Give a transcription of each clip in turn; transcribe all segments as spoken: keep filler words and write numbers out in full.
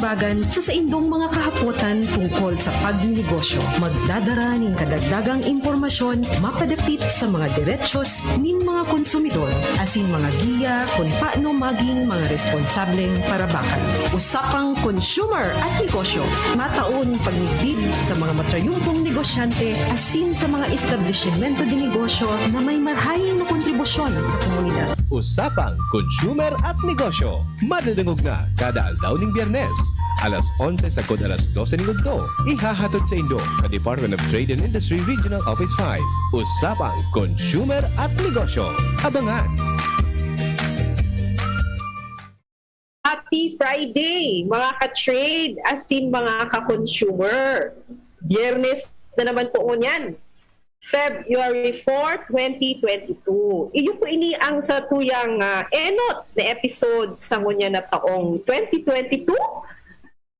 Tawagan sa saindong mga kahapotan tungkol sa pagninegosyo. Magdadara nin kadagdagang impormasyon mapadapit sa mga derechos nin mga konsumidor asin mga giya kun paano maging mga responsableng parabakan. Usapang Consumer at Negosyo, matao nin pagnigbig sa mga matrayumpong negosyante asin sa mga establisimento de negosyo na may marahay na kontribusyon sa komunidad. Usapang Consumer at Negosyo. Madadangog na kada aldaw ning Biyernes, alas onse sagkod alas dose ning udto. Ihahatod saindo kan Department of Trade and Industry Regional Office five. Usapang Consumer at Negosyo. Abangan! Happy Friday, mga ka-trade, asin mga ka-consumer. Biyernes na naman po ngunyan, February four, twenty twenty-two. Iyo po ini ang satuyang, ah, enot na episode sa ngunyan na taong twenty twenty-two.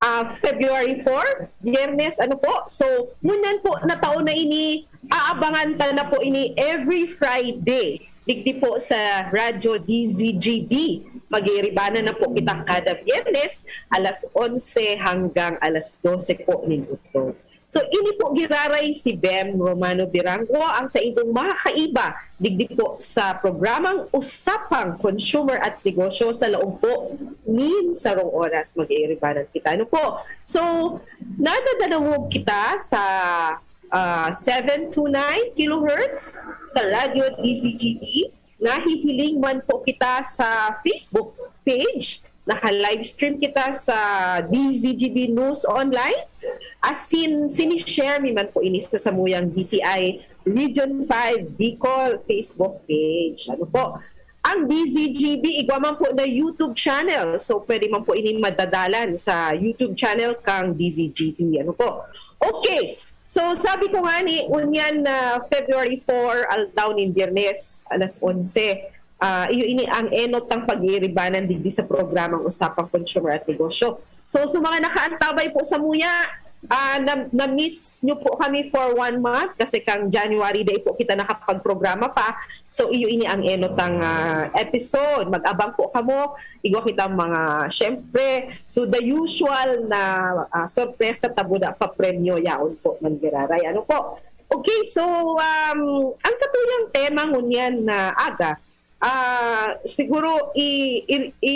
Ah, February four, Biyernes, ano po? So, ngunyan po na taon na ini, aabangan ta na po ini every Friday. Digdi po sa Radyo D Z G B. Mag-iiribanan na po kita kada Biyernes, alas onse hanggang alas dose po nin udto. So, ini po giraray si Bem Romano Birango, ang saindong makakaiba digdi po sa programang Usapang Consumer at Negosyo sa laog po nin sarong oras. Mag-iiribanan kita. Ano po? So, nadadangog kita sa ah, seven two nine kilohertz sa Radyo D Z G B. Nahihiling man po kita sa Facebook page. Naka-livestream kita sa D Z G B News Online. Asin, sinishare mi man po ini sa samuyang D T I Region five Bicol Facebook page. Ano po? Ang D Z G B, igwa man po na YouTube channel. So, pwede man po ini madadalan sa YouTube channel kang D Z G B. Ano po? Okay. So, sabi ko nga ni, ngunyan na February four, aldaw nin Biyernes, alas onse, ah, iyo ini ang enot tang pag-iiribanan digdi sa programang Usapang Consumer at Negosyo. So, sa mga nakaantabay po samuya, ah, na, na-miss nyo po kami for one month kasi kang January day po kita nakapagprograma pa. So, iyo ini ang enot ang, ah, episode. Mag-abang po kamo. Igwa kita mga, syempre, so the usual na, ah, sorpresa, tabuda pa premyo, yaon po, man giraray. Ano po? Okay, so, um, ang satuyang tema ngunyan na aga, ah, siguro i, i, i,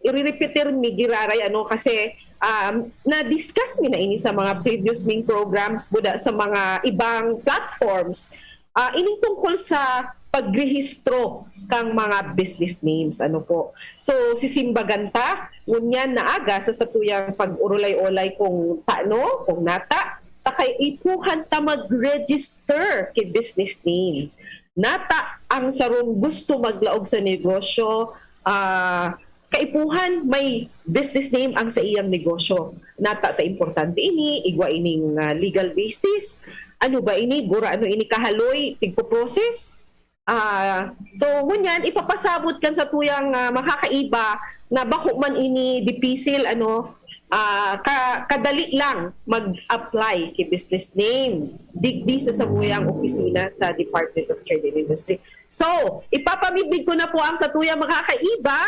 irerepetir mi giraray, ano, kasi, um, na-discuss mi na ini sa mga previous ming programs, buda sa mga ibang platforms. Ah, ining tungkol sa pagrehistro kang mga business names, ano po. So, sisimbagan ta, ngunyan na aga sa satuyang pag-urulay-olay kung tano, kung nata, ta kaipuhan ta mag-register ki business name. Nata ang sarong gusto maglaog sa negosyo, ah, kaipuhan may business name ang saiyang negosyo. Nata ta importante ini, igwa ining, ah, legal basis. Ano ba ini? Gurano ini kahaloy, tigpo-process? Ah, so, ngunyan, ipapasabot kan satuyang, ah, makakaiba na bako man ini dipisil, ano, ah, ka, kadali lang mag-apply ki business name digdi sa samuyang opisina sa Department of Trade and Industry. So, ipapamidbid ko na po ang satuyang makakaiba,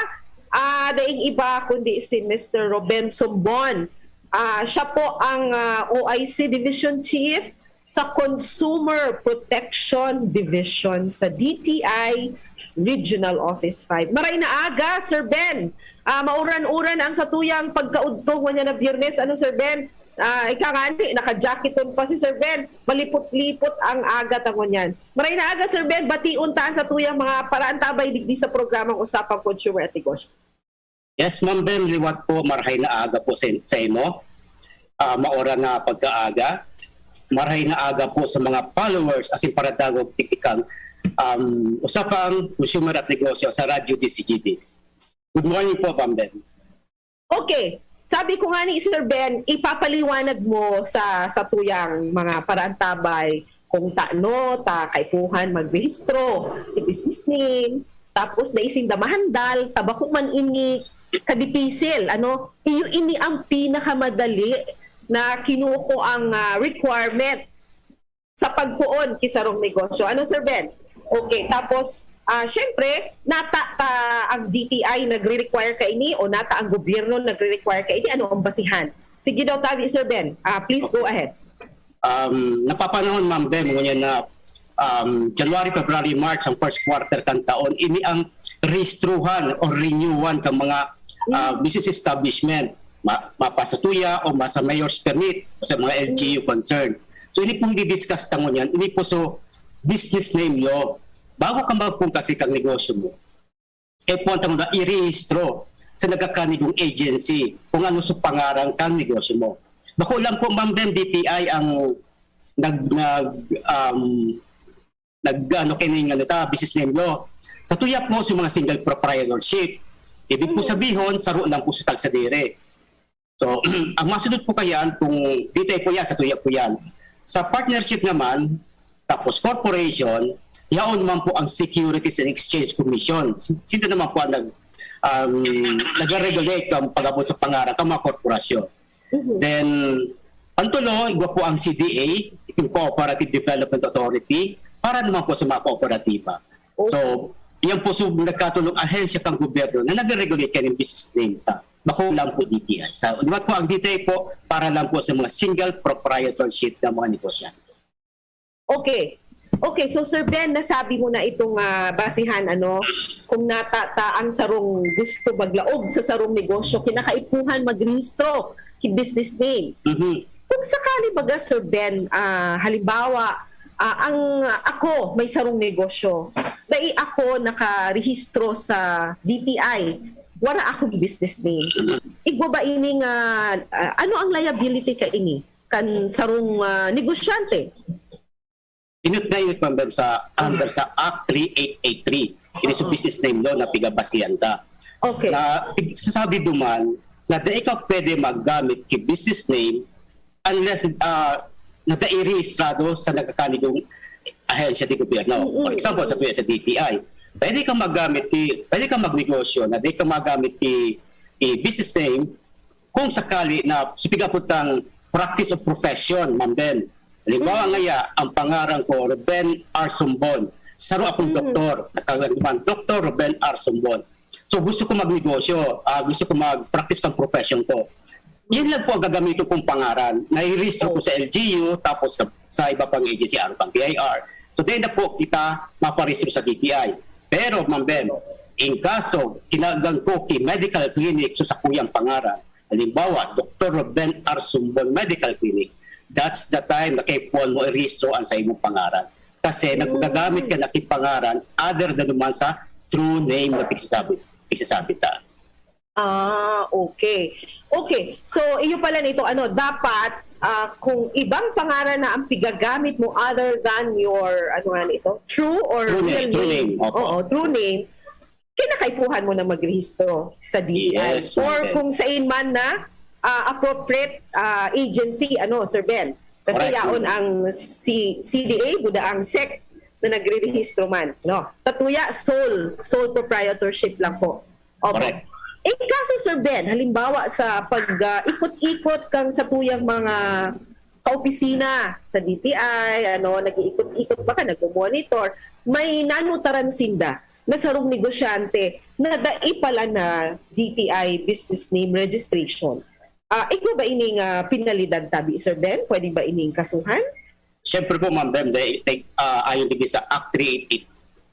ah, daing iba kundi si Mister Ruben Sumbon. Ah, siya po ang, ah, O I C Division Chief sa Consumer Protection Division sa D T I Regional Office five. Maray na aga, Sir Ben. Ah, mauran-uran ang satuyang pagkaudto ngunyan na Biyernes. Ano, Sir Ben? Ah, ika nga ni, naka-jacketon pa si Sir Ben. Malipot-lipot ang aga ta ngunyan. Maray na aga, Sir Ben. Bation ta an satuyang mga paraantabay digdi sa programang Usapang Consumer at Negosyo. Yes, Ma'am Bem, liwat po, marahay na aga po sa, sa imo. Ah, mauran na pagkaaga. Marahay na aga po sa mga followers asin paratagog tiktikang, um, Usapang Consumer at Negosyo sa Radyo D Z G B. Good morning po, Ma'am Bem. Okay. Sabi ko nga ni Sir Ben, ipapaliwanag mo sa satuyang mga paraantabay kung tano ta kaipuhan magrehistro ki business name, tapos dai sinda mahandal ta bako man ini kadipisil, ano, iyo ini ang pinakamadali na kinukuang, ah, requirement sa pagpoon ki sarong negosyo. Ano, Sir Ben? Okay, tapos Ah, syempre, nata ta ang D T I nagre-require kaini o nata ang gobyerno nagre-require kaini? Ano ang basihan? Sige daw tabi, Sir Ben. Ah, please go ahead. Um, napapanahon, Ma'am Bem, ngunyan na um, January, February, March, ang first quarter kan taon, ini ang rehistruhan o renewan kan mga uh, business establishment, ma mapa sa tuya o ma sa mayor's permit o sa mga L G U concern. So ini pong di-discuss ta ngunyan, ini po so business name law. Bago ka magpungkasi kang negosyo mo, kaipuhan ta ngunyan irehistro sa nagkakanigong agency kung ano sa pangaran kan negosyo mo. Bako lang po, Ma'am Bem, D T I ang nag nag um, nag ano kining ano ta, business name law. Sa tuya po sa mga single proprietorship. Ibig po sabihon, saro lang po sa tagsadiri. So, ang masunod po kayan, kung D T I po yan, sa tuya po yan. Sa partnership naman, tapos corporation, yaon naman po ang Securities and Exchange Commission. Sila naman po ang nag, um, nagre-regulate ang pag-abot sa pangaran ng mga korporasyon. Then, pantulo, igwa po ang C D A, yung Cooperative Development Authority, para naman po sa mga kooperatiba. So, yan po so nagkatulong ahensya kang gobyerno na nagre-regulate kaning business name ta. Bako lang po D T I. Sa liwat po ang D T I po para lang po sa mga single proprietorship ng mga negosyante. Okay. Okay, so Sir Ben, nasabi mo na itong ah, basihan, ano, kung nata ta ang sarong gusto maglaog sa sarong negosyo, kinakaipuhan magrehistro ki business name. Mhm. Kung sakali baga, Sir Ben, ah, halimbawa, ah, ang ako may sarong negosyo, dai ako nakarehistro sa D T I, wara akong business name. Igwa ba ini nga, ah, ano ang liability kaini kan sarong ah, negosyante? Inot na inot, Ma'am Bem, sa under sa Act three eight eight three. Ini sa business name law na pigabasihan ta. Okay. Na pig- sasabi duman na dai ka pwede maggamit ki business name unless ah, na dai rehistrado sa nagkakanigong ahensya di gobyerno. Mm-mm. For example, sa tuya sa D T I. Pwede ka maggamit ti, pwede ka magnegosyo na dai ka magamit ti, ti business name kung sakali na sa pigaputang practice of profession, Ma'am Ben. Halimbawa ngaya, ang pangaran ko, Ruben R. Sumbon. Saro akong doktor, nagkaganduman, Doktor Ruben R. Sumbon. So gusto ko magnegosyo, ah, gusto ko mag-practice kang profession ko. Yan lang po ang gagamitin kong pangaran. Nai-register ko sa L G U, tapos sa, sa iba pang agency, ano pang B I R. So then na po kita maparehistro sa D T I. Pero, Ma'am Ben, in kaso, kinagan ko ki medical clinic so sa kuyang pangaran, halimbawa, Doktor Ruben R. Sumbon Medical Clinic, that's the time na kaipuhan mo i-register ang sa imong pangaran. Kasi naggagamit ka na ki pangaran other than naman sa true name na pigsasabi, pigsasabi ta. Ah, okay. Okay. So, iyo pala nito, ano, dapat ah, kung ibang pangaran na ang pigagamit mo other than your, ano nga nito, true or True real name, true name. name, opo. Oo, true name, kinakaipuhan mo na magrehistro sa D T I. Yes, Or Ma'am Ben. Kung sain man na ah, appropriate ah, agency, ano, Sir Ben? Kasi Correct. Yaon ang C- C D A, buda ang sec na nagrerehistro man, no? Sa tuya, sole, sole proprietorship lang po. Opo. Correct. Eh, kaso, Sir Ben, halimbawa sa pag-ikot-ikot kang sa tuyang mga kaopisina sa D T I, ano, nag-iikot-ikot ba ka, nagmo-monitor, may nanutaran sinda na sarong negosyante na dai pala na D T I business name registration. Ah, ikaw ba ining ah, penalidad tabi, Sir Ben? Pwede ba ining kasuhan? Siyempre po, Ma'am Bem, dahil, ah, ayon digdi sa Act three eight eight,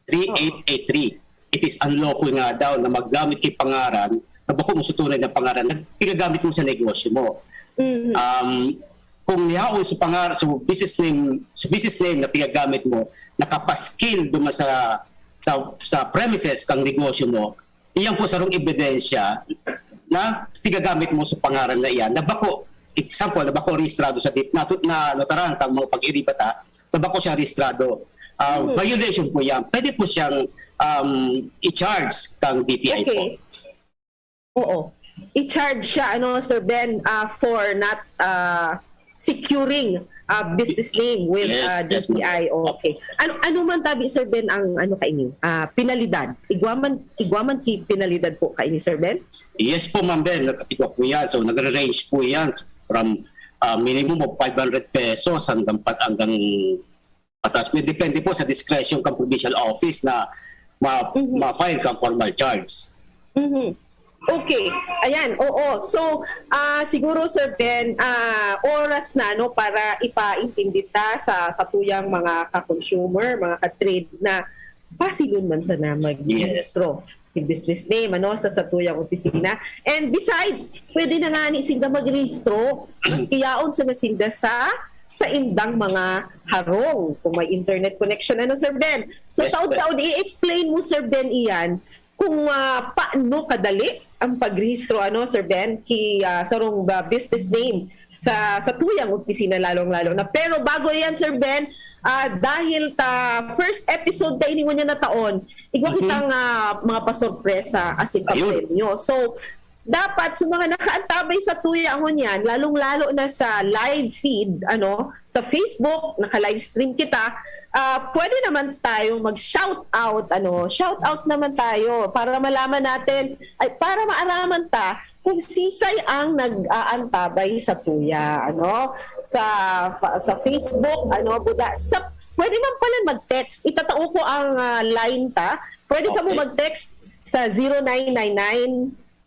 three eight eight three, it is unlawful nga daw na maggamit ki pangaran na bako mo sa tunay na pangaran na pinagamit mo sa negosyo mo. Mhm. Um, kung yaon sa pangaran, sa business name, sa business name na pinagamit mo, nakapaskil duman sa, sa, sa premises kang negosyo mo, iyan po sarong ebidensya na pinagamit mo sa pangaran na iyan, na bako, example, na bako rehistrado sa D I P, na, na notaran kang mga pag-iriba ta, na bako siya rehistrado. Ah, Mhm. Violation po yan. Pwede po siyang um, i-charge kang D T I po. Okay. Oo. I-charge siya, ano, Sir Ben, ah, for not ah, securing ah, business name with Yes, ah, yes, D T I. ma'am. Okay. Ano ano man tabi, Sir Ben, ang ano kaini? Ah, penalidad. Igwaman igwaman ki penalidad po kaini, Sir Ben? Yes po, Ma'am Ben, nagkapigwa po yan. So, nagre-range po yan from uh, minimum of five hundred pesos hanggang pat hanggang pataas. Depende po sa discretion ng provincial office na ma- Mhm. ma-file kang formal charge. Mhm. Okay. Ayan, oo. So, ah, siguro, Sir Ben, ah, oras na, no, para ipaintindi ta sa, sa tuyang mga ka-consumer, mga ka-trade na pasilon man sana magrehistro yung business name, ano, sa, sa tuyang opisina. And besides, pwede na nga ni sinda magrehistro, maski yaon sa nasinda sa, sa indang mga harong, kung may internet connection, ano, Sir Ben? So, Yes, taod-taod, i-explain mo, Sir Ben, iyan, kung, ah, paano kadali ang pagrehistro, ano, Sir Ben, ki, ah, sarong, ah, business name sa, sa tuyang opisina, lalong-lalo na. Pero bago yan, Sir Ben, ah, dahil ta first episode ta ini ngunyan na taon, igwa Mhm. kitang, ah, mga pasorpresa asin Ayun. papremyo. So, dapat sa mga nakaantabay sa tuya ngunyan, lalong-lalo na sa live feed, ano, sa Facebook, naka-livestream kita, ah, pwede naman tayong mag-shout out, ano, shout out naman tayo para malaman natin, ay, para maaraman ta kung sisay ang nag-aantabay sa tuya, ano, sa, sa Facebook, ano, buda, sa, pwede man pala mag-text. Itatao ko ang, ah, line ta. Pwede ka mo Okay. mag-text sa zero nine nine nine,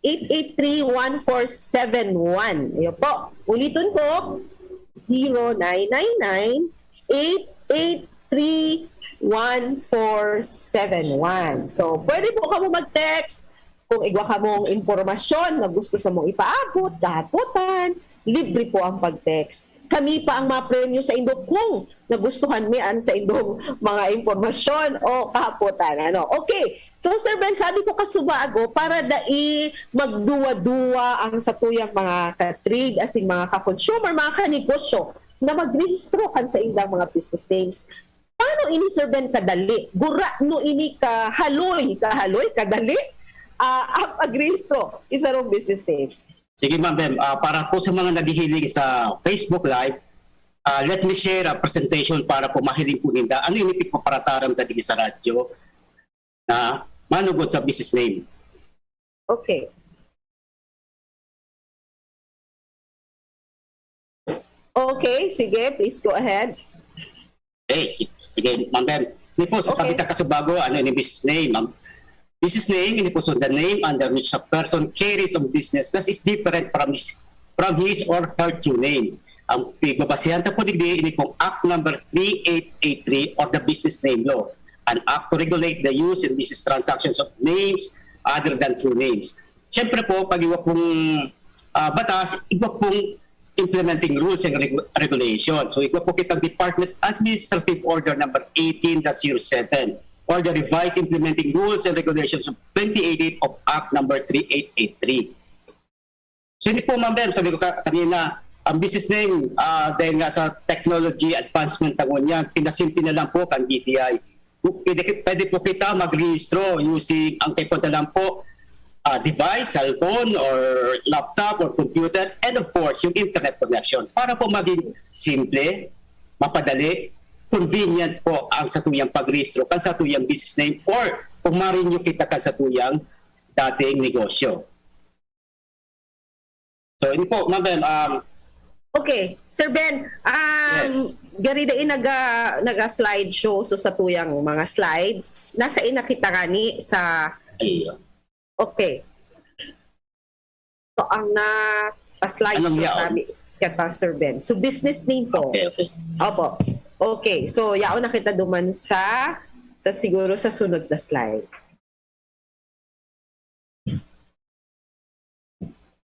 eight eight three, one four seven one. Ayan po. Ulitin ko, zero nine nine nine, eight eight three, one four seven one. So, pwede po kamo mag-text kung igwa kamong impormasyon na gusto sa mong ipaabot, kahapotan, libre po ang pag-text. Kami pa ang mapremyo sa indo kung nagustuhan mi an sa indong mga impormasyon o kahapotan. Ano? Okay. So, Sir Ben, sabi ko kasubago, para dai magduwa-duwa ang satuyang mga ka-trade, asin mga ka-consumer, mga kanegosyo na magrehistro kan sa indang mga business names. Paano ini, Sir Ben, kadali? Gurano ini kahaloy, kahaloy, kadali, ah, ang pagrehistro sa sarong business name? Sige, Ma'am Bem. Ah, para po sa mga naghihiling sa Facebook Live, ah, let me share a presentation para po mahiling po ninda. Ano ini pigpaparataram ta digdi sa radyo na manugod sa business name? Okay. Okay, sige, please go ahead. Okay, si- sige, Ma'am Bem. Ini po, sa Okay. sabi ta kasubago, ano ini business name? Ang business name, ini po, so the name under which a person carries on business that is different from his, from his or her true name. Ang pigbabasehan ta po digdi, ini pong Act number three eight eight three or the Business Name Law, an act to regulate the use and business transactions of names other than true names. Siyempre po, pag iwa pong, ah, batas, iwa pong implementing rules and regu- regulations. So, igwa po kitang Department Administrative Order number eighteen dash zero seven or the Revised Implementing Rules and Regulations of twenty eighteen of Act number three eight eight three. So, hindi po, Ma'am Bem, sabi ko ka- kanina, ang business name, ah, dahil nga sa technology advancement na ngunyan, pinasimple na lang po kan B P I. Pwede, pwede po kita magrehistro using ang kaipuhan lang po, ah, device, cellphone or laptop or computer, and of course, yung internet connection. Para po maging simple, mapadali, convenient po ang satuyang pagrehistro kan satuyang business name or kung ma-renew kita kan satuyang dating negosyo. So, ini po, Ma'am Bem, um, Okay. Sir Ben, um, Yes. gari dai naga, naga-slideshow, so satuyang mga slides, nasa ina kita gani sa, ay, Okay. So, ang na, pa-slideshow Anong yaon? kami, kaya pa, Sir Ben. So, business name po. Okay, okay. Opo. Okay. So, yaon na kita duman sa, sa siguro sa sunod na slide.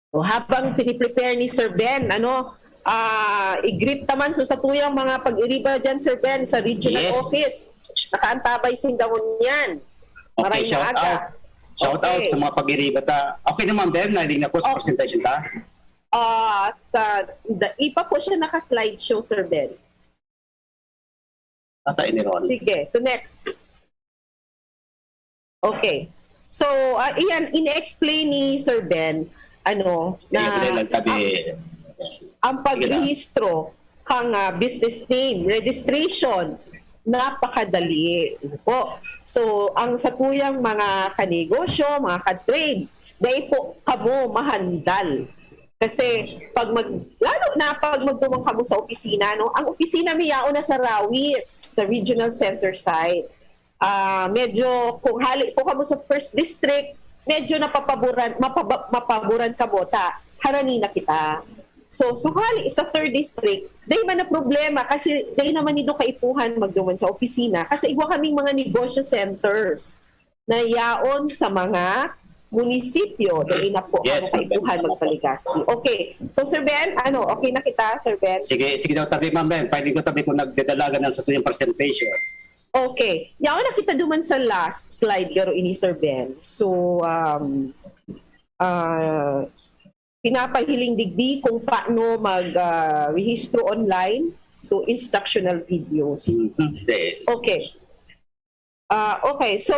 O, habang piniprepare ni Sir Ben, ano, ah, i-greet naman so sa tuyang mga pag-iriba dyan, Sir Ben, sa regional Yes. office. Nakaantabay sinda ngunyan. Okay, Maray na shout aga. out. Shout out Okay. sa mga pag-iriba ta. Okay naman, Ben, nailing na po sa Oh. presentation ta. Ah, sa, da, ipa po siya naka-slideshow, Sir Ben. Ata ini ron. Sige, so next. Okay. So, ah, iyan, in-explain ni Sir Ben, ano, na Ayun, lang tabi. ang, ang Sige lang. pagrehistro kang, ah, business name, registration, napakadali po. So, ang satuyang mga kanegosyo, mga ka-trade, dai po kamo mahandal. Kasi pag mag, lalo na pag magduman kamo sa opisina, no? Ang opisina mi yaon na sa Rawis, sa Regional Center site. Ah, medyo kung hali po kamo sa first district, medyo napapaboran, mapaba-, mapaboran kamo ta harani na kita. So, so hali sa third district, dai man na problema kasi dai naman nindo kaipuhan magduman sa opisina kasi igwa kaming mga negosyo centers na yaon sa mga munisipyo, dai na po Yes, kamo kaipuhan ma'am. magpa-Legazpi. Okay. So, Sir Ben, ano, okay na kita, Sir Ben? Sige, sige daw tabi, ma'am Ben. Pwede ko tabi kung nagdadalagan ng sa tuyang presentation. Okay. Yaon na kita duman sa last slide, garo ini, Sir Ben. So, um, ah, pinapahiling digdi kung paano mag, ah, rehistro online. So, instructional videos. Mhm. Hindi. Okay. Ah, okay. So,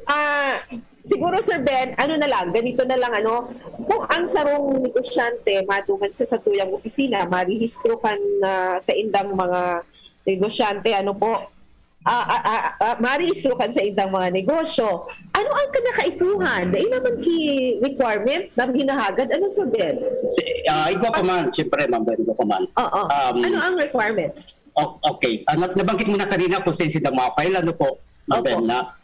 ah, siguro, Sir Ben, ano na lang, ganito na lang, ano, kung ang sarong negosyante maduman sa satuyang opisina, marehistro kan, ah, sa indang mga negosyante, ano po, ah, ah, ah, ah, marehistro kan sa indang mga negosyo, ano ang kinakaipuhan? Dai naman ki requirement na hinahagad, ano, Sir Ben? Si, ah, igwa pa man, siyempre, ma'am Ben, igwa pa man. Oo. Um, Ano ang requirement? O-, okay. Ah, nab-, nabanggit mo na kanina kung saan sila ma-file, ano po, ma'am Opo. Ben, na,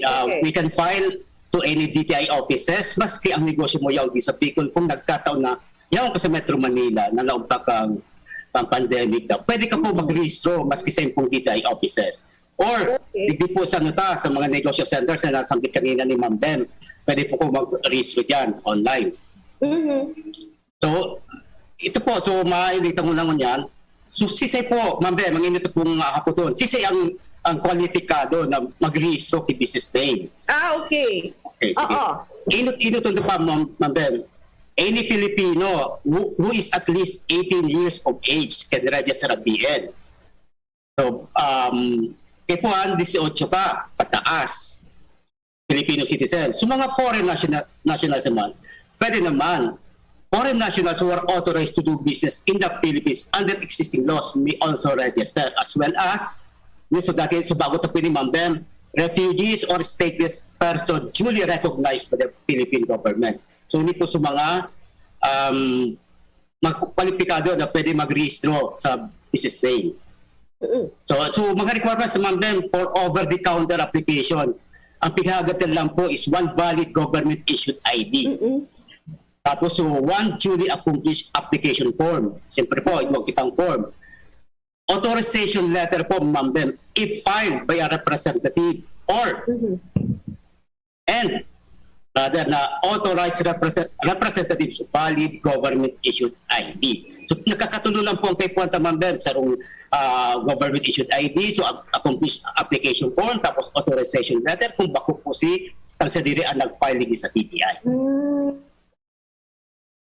ah, Okay. we can file to any D T I offices, maski ang negosyo mo yaon di sa Bicol, kung nagkataon na yaon ka sa Metro Manila na naumpak ang, ang pandemic daw, pwede ka po Mhm. magrehistro maski sa impong D T I offices. Or, Okay. digdi po sa, ano ta, sa mga negosyo centers na nasanggit kanina ni Ma'am Ben, pwede po ko magrehistro dyan online. Mhm. So, ito po, so mailitang mo lang yan. So, sisay po, Ma'am Ben, ang inyo pong, ah, hapoton. Sisay ang, ang kwalipikado na magrehistro ki business name. Ah, okay. Okay, sige. Oo. Inot, inot pa, Ma'am, Ma'am Ben. Any Filipino who, who is at least eighteen years of age can register a B N. So, um, kaipuhan, dieciocho ka, pataas. Filipino citizen. So, mga foreign national, nationals naman, pwede naman. Foreign nationals who are authorized to do business in the Philippines under existing laws may also register, as well as, so dati, so bago ta pwede, Ma'am Ben, refugees or stateless person duly recognized by the Philippine government. So, hindi po sa mga, um, magkwalipikado na pwede magrehistro sa business name. Mm. So, so mga requirements, Ma'am Ben, for over-the-counter application, ang pinaghahagad lang po is one valid government-issued I D. Mm-mm. Tapos, so, one duly accomplished application form. Siyempre po, igwa kitang form. Authorization letter po, Ma'am Ben, if filed by a representative or Mhm. and rather na authorized represent-, representatives of valid government-issued I D. So, nagkakatulo lang po ang kaipuhan ta, Ma'am Ben, sarong, ah, government-issued I D, so, ap-, accomplished application form, tapos authorization letter, kung bako po si tang sadiri ang nag-file digdi sa D T I. Mm.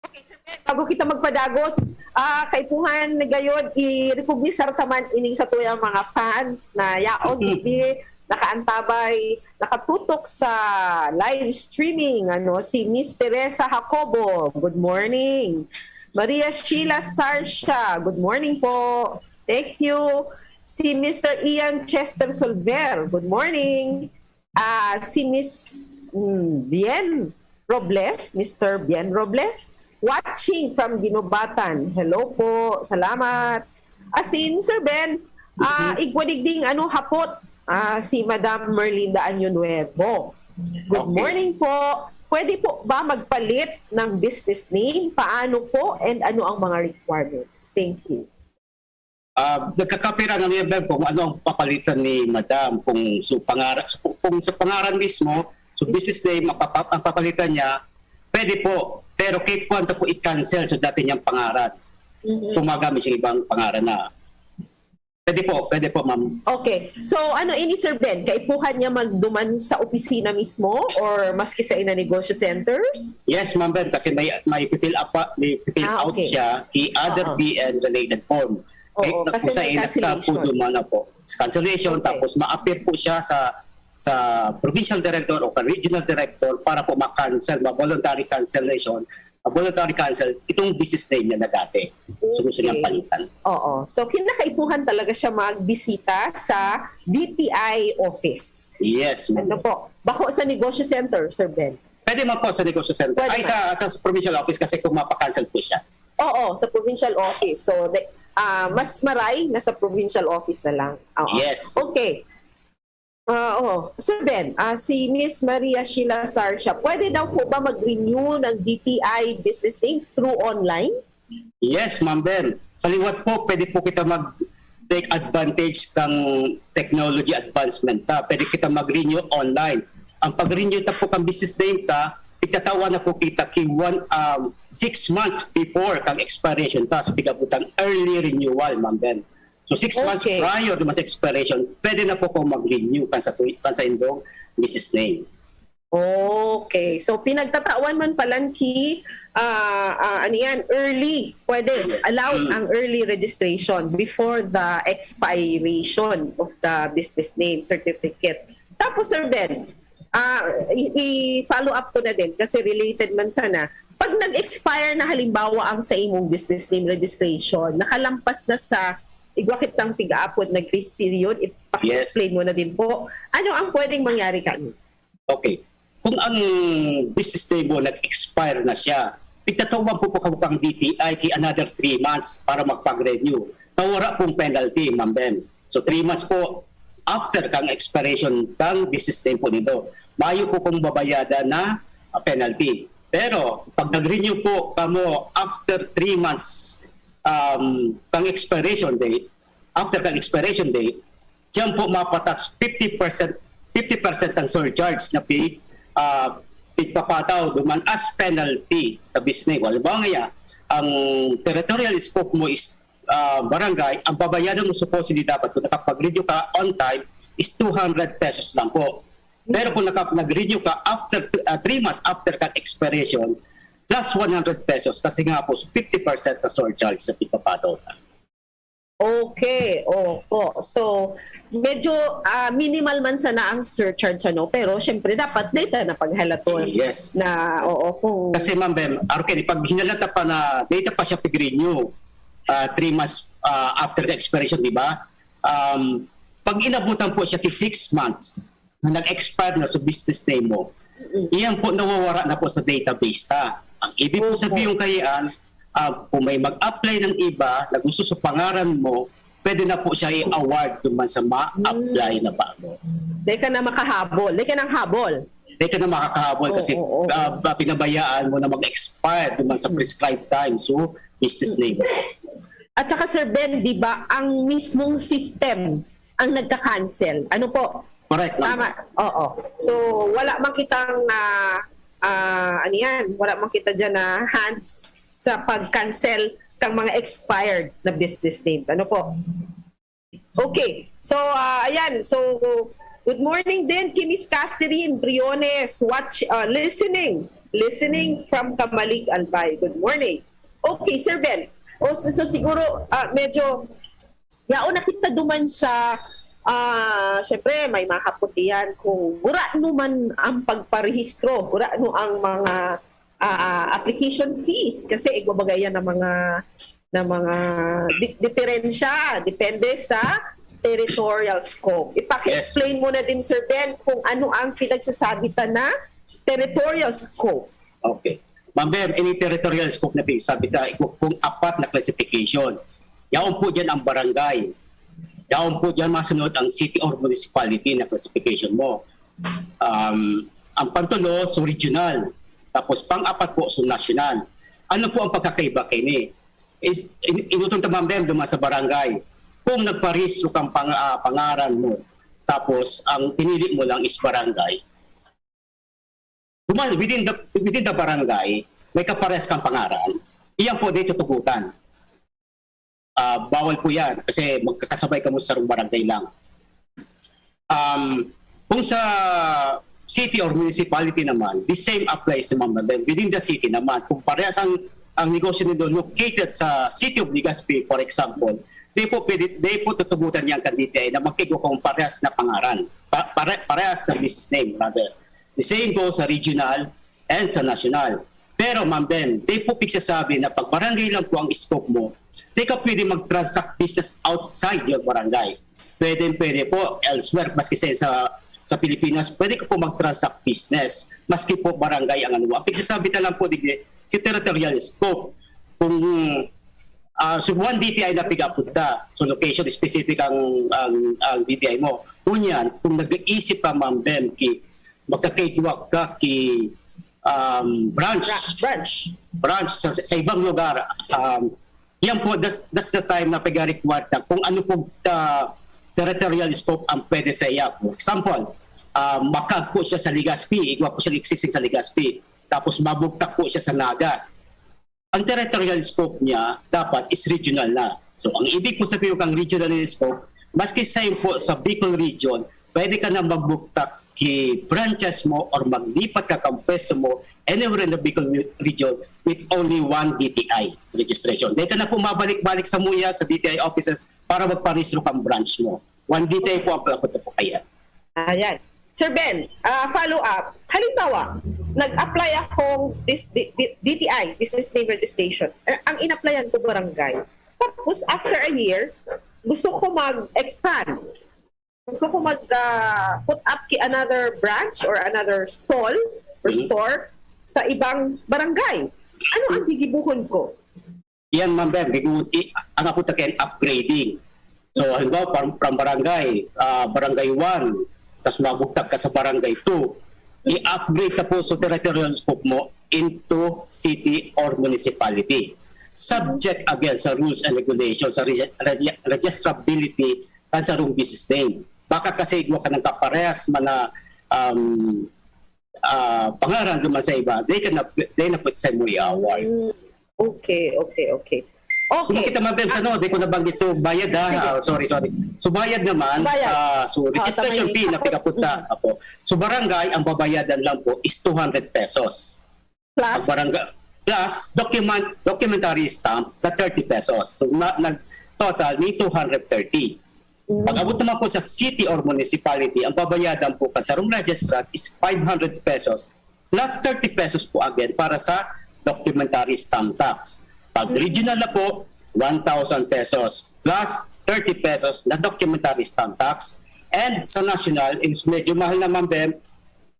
Okay, Sir Ben, bago kita magpadagos, ah, kaipuhan na gayod, i-recognize ta man ining satuyang mga fans na yaon, hindi nakaantabay, nakatutok sa live streaming, ano, si Miss Teresa Jacobo. Good morning. Maria Sheila Sarsha, good morning po. Thank you. Si Mister Ian Chester Solver, good morning. Ah, si Miss, mm, Bien Robles, Mister Bien Robles, watching from Guinobatan. Hello po, salamat. Asin, Sir Ben, ah, Mhm. igwa digding ano, hapot, ah, si Madam Merlinda Año Nuevo. Good Okay. morning po. Pwede po ba magpalit ng business name? Paano po? And ano ang mga requirements? Thank you. Ah, nagkakapira nga niya, Ben, kung ano ang papalitan ni Madam, kung so pangaran, so, kung sa pangaran mismo, so business name, ang papa-, ang papalitan niya, pwede po, pero kaipuhan ta po i-cancel so dati niyang pangaran. Mhm. Kung magamit siya ibang pangaran na. Pwede po, pwede po, ma'am. Okay. So, ano ini, Sir Ben? Kaipuhan niya magduman sa opisina mismo or maski sa ina negosyo centers? Yes, ma'am, Ben, kasi may, may fill up pa, may fill Ah, out okay. siya, the other Oo. B N related form. Oo, Kahit na kasi po sa may ina, cancellation. po duman na po. Cancellation, Okay. Tapos ma-appear po siya sa sa provincial director o regional director para po ma-cancel, ma-voluntary cancellation, ma-voluntary cancel itong business name niya na dati. So gusto niyang Okay. palitan. Oo. So, kinakaipuhan talaga siya magbisita sa D T I office. Yes, ma'am. Ano po? Bako sa negosyo center, Sir Ben. Pwede man po sa negosyo center. Pwede Ay, man. sa, sa provincial office kasi kung mapa-cancel po siya. Oo, sa provincial office. So, the, ah, mas maray na sa provincial office na lang. Oo. Yes. Okay. Ah, oo. Sir Ben, ah, si Miss Maria Sheila Sarcia, pwede daw po ba mag-renew ng D T I business name through online? Yes, Ma'am Ben. Sa liwat po, pwede po kita mag take advantage ng technology advancement ta. Pwede kita mag-renew online. Ang pag-renew ta po kang business name ta, pigtatawan na po kita ki one, um, six months before kang expiration ta. So, pigabutang early renewal, Ma'am Ben. So, six months Okay. prior naman sa expiration, pwede na po ko mag-renew kan sa, kan sa indong business name. Okay. So, pinagtatawan man palan ki, ah, ah, ano yan, early. Pwede, Yes. allowed Mm. ang early registration before the expiration of the business name certificate. Tapos, Sir Ben, ah, i- i-follow up ko na din kasi related man sana. Pag nag-expire na halimbawa ang sa imong business name registration, nakalampas na sa igwa kitang pig-aapod na grace period, ipaki-explain mo na din po. Ano ang pwedeng mangyari kani? Okay. Kung ang business name mo nag-expire na siya, pigtatawan po po kamo pang D T I ki another three months para magpag-renew. Na wala pong penalty, Ma'am Ben. So, three months po after kang expiration kang business name po nito. Mayo po kung babayadan na, ah, penalty. Pero pag nag-renew po kamo after three months, um, kang expiration date, after kang expiration date, diyan po mapatax fifty percent, fifty percent ang surcharge na pi, ah, pigpapataw duman as penalty sa business. Halimbawa nga, ang territorial scope mo is, ah, barangay, ang babayaran mo supposedly dapat kung nakapag-renew ka on time is two hundred pesos lang po. Pero kung naka, nag-renew ka after, ah, three months after ka expiration, plus one hundred pesos kasi nga po fifty percent na surcharge sa pigpapataw. Okay, opo. So, medyo, ah, minimal man sana ang surcharge, ano, pero syempre dapat data na paghalaton Yes. na, oo, kung Kasi, Ma'am Ben, okay, pag hinalata pa na data pa siya pag-renew, ah, three months, ah, after the expiration, di ba? Um, pag inabutan po siya ki six months na nag-expire na sa business name mo, iyan po nawawara na po sa database ta. Ang ibig po Opo. Sabihin kayaan, ah, kung may mag-apply ng iba na gusto sa pangaran mo, pwede na po siya i-award duman sa ma-apply na bago. Di ka na makahabol. Di ka nang habol. Di ka na makakahabol kasi Oo, oo. ah, ba- pinabayaan mo na mag-expire duman sa prescribed time. So, business name. At saka, Sir Ben, di ba, ang mismong system ang nagka-cancel. Ano po? Correct, ma'am. Tama. Oo. So, wala man kitang, ah, ah, ano yan, wala man kita dyan na hands sa pag-cancel kang mga expired na business names. Ano po? Okay. So, ah, ayan. So, good morning din kay Miss Catherine Briones. Watch, ah, listening. Listening from Camalig, Albay. Good morning. Okay, Sir Ben. O, so, so siguro, ah, medyo yaon na kita duman sa, ah, syempre, may mga kaputihan kung gurano man ang pagparehistro, gurano ang mga ah, application fees kasi igbabagay yan ng mga ng mga di- diferensya depende sa territorial scope. Ipaki-explain mo na din, Sir Ben, kung ano ang pinagsasabi ta na territorial scope. Okay. Ma'am Ben, ini territorial scope na pinagsasabi ta, kung, kung apat na classification. Yaon po dyan ang barangay. Yaon po dyan masunod ang city or municipality na classification mo. Um, ang pantulo, so regional. Tapos pang-apat po, so national. Ano po ang pagkakaiba kini? Is, in, inutong ta, Ma'am Ben, duman sa barangay. Kung nagparehistro kang pang, ah, pangaran mo, tapos ang pinili mo lang is barangay, duman, within the, within the barangay, may kapares kang pangaran, iyan po di tutugutan. Ah, bawal po yan kasi magkakasabay kamo sa sarong barangay lang. Um, kung sa city or municipality naman, the same applies naman. Then within the city naman, kung parehas ang, ang negosyo nito located sa city of Legazpi, for example, di po, pwede, di po tutugutan niya ang kan D T I na magkaigo kung parehas na pangaran. Pa, pare, parehas na business name, rather. The same goes sa regional and sa national. Pero, Ma'am Ben, di po pigsasabi na pag barangay lang po ang scope mo, di ka pwede mag-transact business outside your barangay. Pwede, pwede po, elsewhere, maski sa, sa, sa Pilipinas, pwede ka po mag-transact business, maski po barangay ang ano. Ang pigsasabi ta lang po, di, si territorial scope. Kung Ah, so one D T I na pigapunta. So location specific ang, ang, ang D T I mo. Ngunyan, kung nag-iisip ka, Ma'am Bem, ki, magkakaigwa ka ki, um, branch, Bra- branch. branch sa, sa ibang lugar, um, yan po, that's, that's the time na pag-require na kung ano po ta, territorial scope ang pwede sa iya. For example, um, makag po siya sa Legazpi, igwa po siya existing sa Legazpi. Tapos mabugtak po siya sa Naga. Ang territorial scope niya dapat is regional na. So, ang ibig po sabihin kang regional scope, maski sa po sa Bicol region, pwede ka na magbuktak ki branches mo or maglipat ka kang pwesto mo anywhere in the Bicol region with only one D T I registration. Dahil ka na po mabalik-balik sa muya, sa D T I offices para magparehistro kang branch mo. One D T I po ang pinapunta po kaya. Ayan. Sir Ben, ah, follow up. Halimbawa, nag-apply akong dis- di- di- D T I, Business Name Registration. Eh, ang in-applyan ko barangay. Tapos, after a year, gusto ko mag-expand. Gusto ko mag ah, put up ki another branch or another stall or Mhm. store sa ibang barangay. Ano ang gigibuhon ko? Yan, Ma'am Bem, bigo, i, ang ako ta kaya upgrading. So, halimbawa, from, from barangay, ah, barangay one, tas mabugtak ka sa barangay two, i-upgrade na po sa territorial scope mo into city or municipality. Subject again sa rules and regulations, sa regi- regi- registrability kan sarong business name. Baka kasi igwa ka ng kaparehas man na, um, ah, pangaran duman sa iba, di ka na, di na pwede sa mo i-award. Mm, okay, okay, okay. Kung Okay. kita, Ma'am Bem, sa no, di ko nabanggit. So, bayad, ha? Sige. Ah, sorry, sorry. So, bayad naman. Bayad. Ah, so, Ah, registration sa may fee na kapot. pinapunta. Apo. So, barangay, ang babayadan lang po is two hundred pesos. Ang Plus, barangay, plus document, documentary stamp na thirty pesos. So, na, nag-total ni two hundred thirty. mm, Pag-abot naman po sa city or municipality, ang babayadan po ka sa room registrar is five hundred pesos plus thirty pesos po again para sa documentary stamp tax. Pag regional na po, one thousand pesos plus thirty pesos na documentary stamp tax. And sa national, is medyo mahal naman, Bem,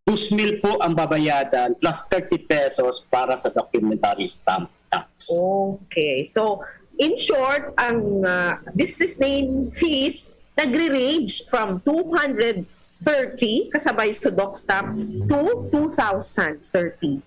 two mil po ang babayadan plus thirty pesos para sa documentary stamp tax. Okay. So, in short, ang ah, business name fees nagre-range from two hundred thirty kasabay sa doc stamp to two thousand thirty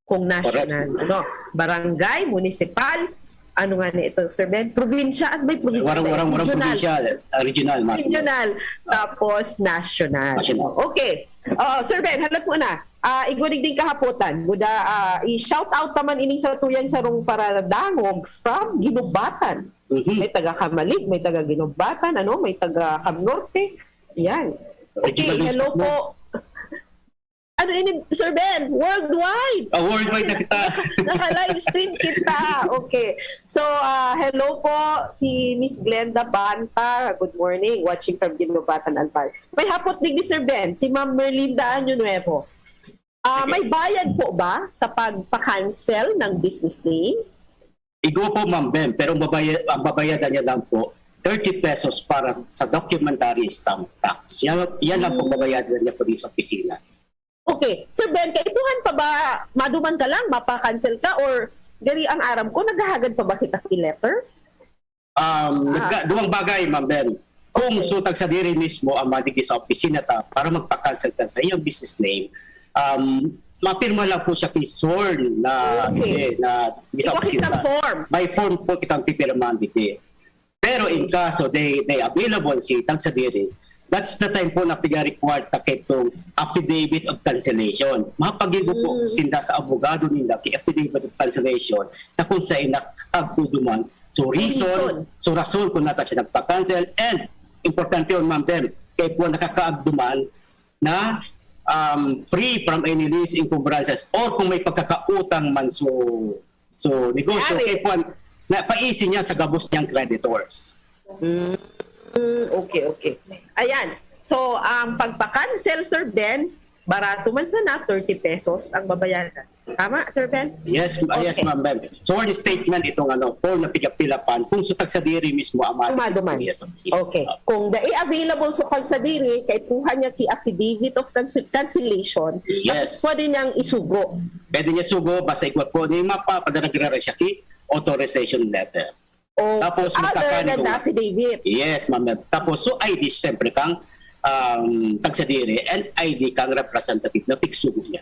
kung national. Ano, barangay, municipal, ano nga na ito, Sir Ben? Provincial? May provincial Warang, ba? warang, warang Regional. Provincial, ah, regional, mas. Regional, tapos national. National. Okay. Oh, Sir Ben, halat mo na. Ah, igwanig din kahapotan. Buda, ah, i-shout out naman ining sa tuyang sarong paradangog from Ginubatan. Mhm. May taga Camalig, may taga Ginubatan, ano, may taga Cam Norte. Yan. Okay, Regional hello News po. Ano ini, Sir Ben? Worldwide! Ah, worldwide na kita. Naka-live stream kita. Okay. So, ah, hello po, si Miss Glenda Banta. Good morning. Watching from Ginubatan, Albay. May hapot digdi, Sir Ben. Si Ma'am Merlinda Año Nuevo. Ah, may bayad po ba sa pagpa-cancel ng business name? Igwa po, Ma'am Bem, pero ang babaya-, ang babayadan niya lang po, thirty pesos para sa documentary stamp tax. Yan, yan lang po Hmm. babayadan niya po din sa opisina. Okay. Sir Ben, kaipuhan pa ba, maduman ka lang, mapa-cancel ka, or diri ang aram ko, naghahagad pa ba kita ki letter? Um, Ah. nagka, duwang bagay, Ma'am Bem. Kung Okay. sutag sa diri mismo ang madigdi sa opisina ta para magpa-cancel ka sa iyong business name, um, mapirma lang po siya kay sworn na, Okay. eh, na di sa Ipakita opisina. Ang form. May form po kitang pipirmahan dito. Pero in kaso they, they available si tagsadiri, that's the time po na piga-require ta kitong affidavit of cancellation. Mapagibo po Mm. sinda sa abogado ninda ki affidavit of cancellation na kung sa inakagtuduman. So reason, Reason. so rason kung nata siya nagpa-cancel. And importante yun, Ma'am Bem, kay po nakakaagduman na um, free from any lease encumbrances or kung may pagkakautang man so so negosyo, Yari. Kay po na paisi niya sa gabos niyang creditors. Mm, okay, okay. Ayan. So, ang pagpa-cancel, Sir Ben, barato man sana, thirty pesos ang babayaran. Tama, Sir Ben? Yes, ah, yes, Okay. Ma'am Bem. So, for the statement, itong ano, form na pigapilapan, kung sa tagsadiri mismo ang mga Ang maduman. istorya sa munisipyo. Okay. Kung dai available sa tagsadiri, kaipuhan niya ki affidavit of cancel- cancellation, Yes. tapos pwede niyang isugo. Pwede niya sugo, basta igwa po ni mapa, padaragrara siya ki authorization letter. Oh, Tapos, other magkakani than ko. the affidavit. Yes, ma'am. Tapos, so I D, siyempre, kang um, tagsadiri and I D kang representative na pigsugo niya.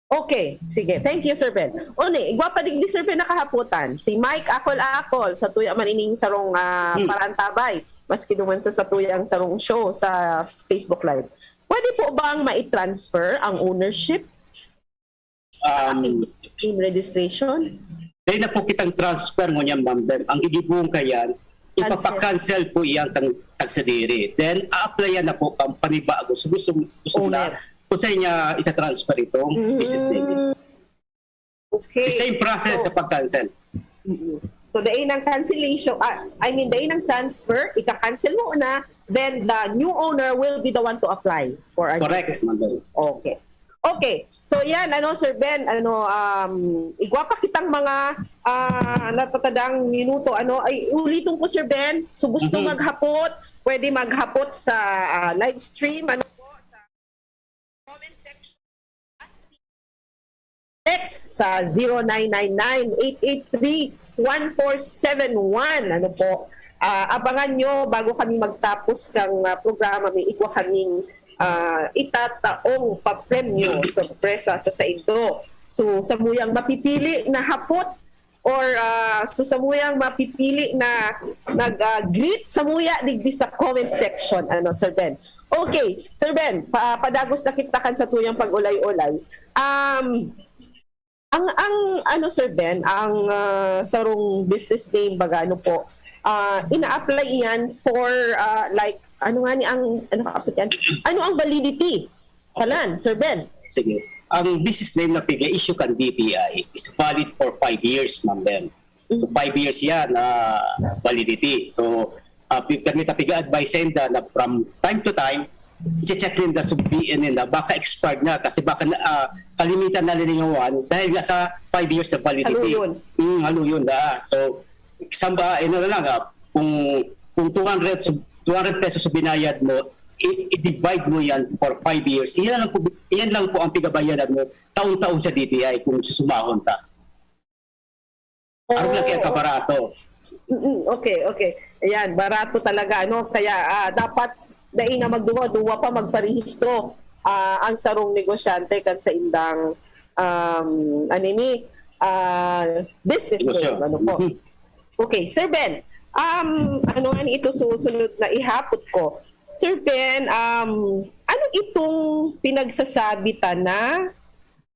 Okay, sige. Thank you, Sir Ben. Uni, igwa pa digdi, Sir Ben, nakahaputan. Si Mike Akol-Akol, sa tuya man ining sarong ah, Hmm. parantabay. Maski duman sa, sa tuyang sarong show sa Facebook Live. Pwede po bang mai-transfer ang ownership Um, in registration? Dahil na po kitang transfer ngunyan, ma'am Bem. Ang gigibong kayan, Cancel. Ipapa-cancel po iyan kang tagsadiri. Then, a-applyan na po kang panibago. So, gusto, gusto ko na, Owner. kung sa inya ita-transfer itong Mm. business name. Okay. The same process So, sa pag-cancel. Mm-mm. So, dahil ng cancellation, ah, I mean, dahil ng transfer, ika-cancel mo na, then the new owner will be the one to apply for a new Correct, business. Ma'am Bem. Okay. Okay. So, yan, ano, Sir Ben, ano, um, igwa pa kitang mga ah, natatadang minuto, ano, ay, ulitin ko, Sir Ben, so gusto Mhm. maghapot, pwede maghapot sa ah, live stream, ano po, sa comment section. Ask Text sa zero nine nine nine, eight eight three, one four seven one. Ano po? Ah, abangan nyo, bago kami magtapos kang ah, programa, may igwa kaming ah, itataong papremyo, sorpresa sa saindo. So, samuyang mapipili na hapot or ah, so samuyang mapipili na nag-greet, samuya digdi sa comment section, ano, Sir Ben. Okay, Sir Ben, pa padagos na kita kan sa tuyang pag-ulay-ulay. Um, ang, ang, ano, Sir Ben, ang ah, sarong business name, baga, ano po, ah, ina-apply iyan for, ah, like, ano nga ni ang, ano ka yan? Ano ang validity? Kalan, Sir Ben? Sige. Ang business name na piga-issue kan D T I is valid for five years, Ma'am Bem. So, Mhm. five years yan na validity. So, uh, kami ta piga-advise sa inda na from time to time, i-check ninda sa B N ninda, baka expired na kasi baka na, ah, kalimitan na lilingawan dahil nga sa five years na validity. Haluyon. Mm, haluyon na. So, samba, ano na lang, ah, kung, kung two hundred, so, two hundred pesos sa binayad mo, i- i-divide mo yan for five years. Iyan lang po, iyan lang po ang pigabayaran mo taon-taon sa D T I kung susumahon ka. Ano lang kaya kabarato? Mm, okay, okay. Ayan, barato talaga, ano? Kaya ah, dapat dai na magduwa-duwa pa magparehistro ah, ang sarong negosyante kan sa indang um, ano ni ah, business Negosyo. name, ano po. Mhm. Okay, Sir Ben, um, ano nga ni ito susunod na ihapot ko? Sir Ben, um, ano itong pinagsasabi ta na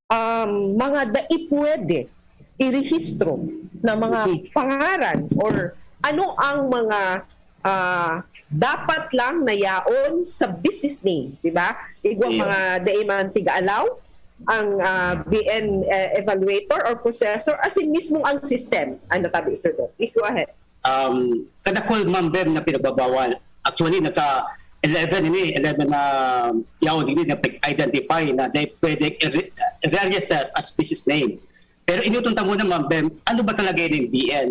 um, mga dai pwede irehistro na mga Mhm. pangaran or ano ang mga ah, dapat lang na yaon sa business name, di ba? Igwang Iya. mga dai man piga-allow ang ah, B N eh, evaluator or processor, as in mismong ang system. Ano tabi, Sir Ben? Please go ahead. Um, kadakol, Ma'am Bem, na pinagbabawal. Actually, nagka eleven ini, eleven na yaon ini na pag-identify na they pwede i-re- i-register as business name. Pero inutunta muna, Ma'am Bem, ano ba talaga yun yung B N?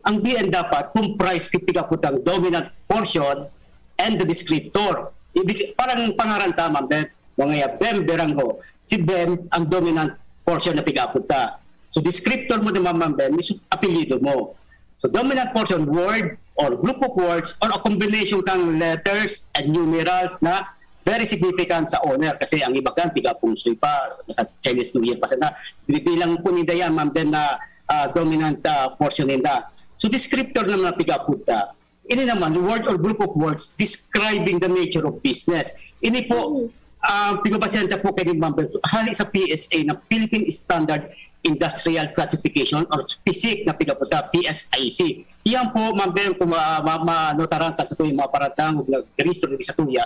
Ang B N dapat comprise kung piga po ang dominant portion and the descriptor. Ibig, parang pangaran ta, Ma'am Bem, mga ya, Bem Berangho. Si Bem, ang dominant portion na piga po ta. So, descriptor mo naman, Ma'am Bem, is apelyido mo. So, dominant portion, word or group of words or a combination kang letters and numerals na very significant sa owner kasi ang iba kan piga feng shui pa, naka Chinese New Year pa sana, binibilang po ninda yan, Ma'am Bem, na ah, dominant ah, portion ninda. So, descriptor naman ang piga po ta. Ini naman, word or group of words describing the nature of business. Ini po, ah, pinabasehan ta po kay Ma'am Bem, hali sa P S A, na Philippine Standard Industrial Classification or PSIC na piga po ta, P S I C. Iyan po, Ma'am Bem, kung ma- ma- manotaran ka sa tuyang mga paratang o nag-register sa tuya,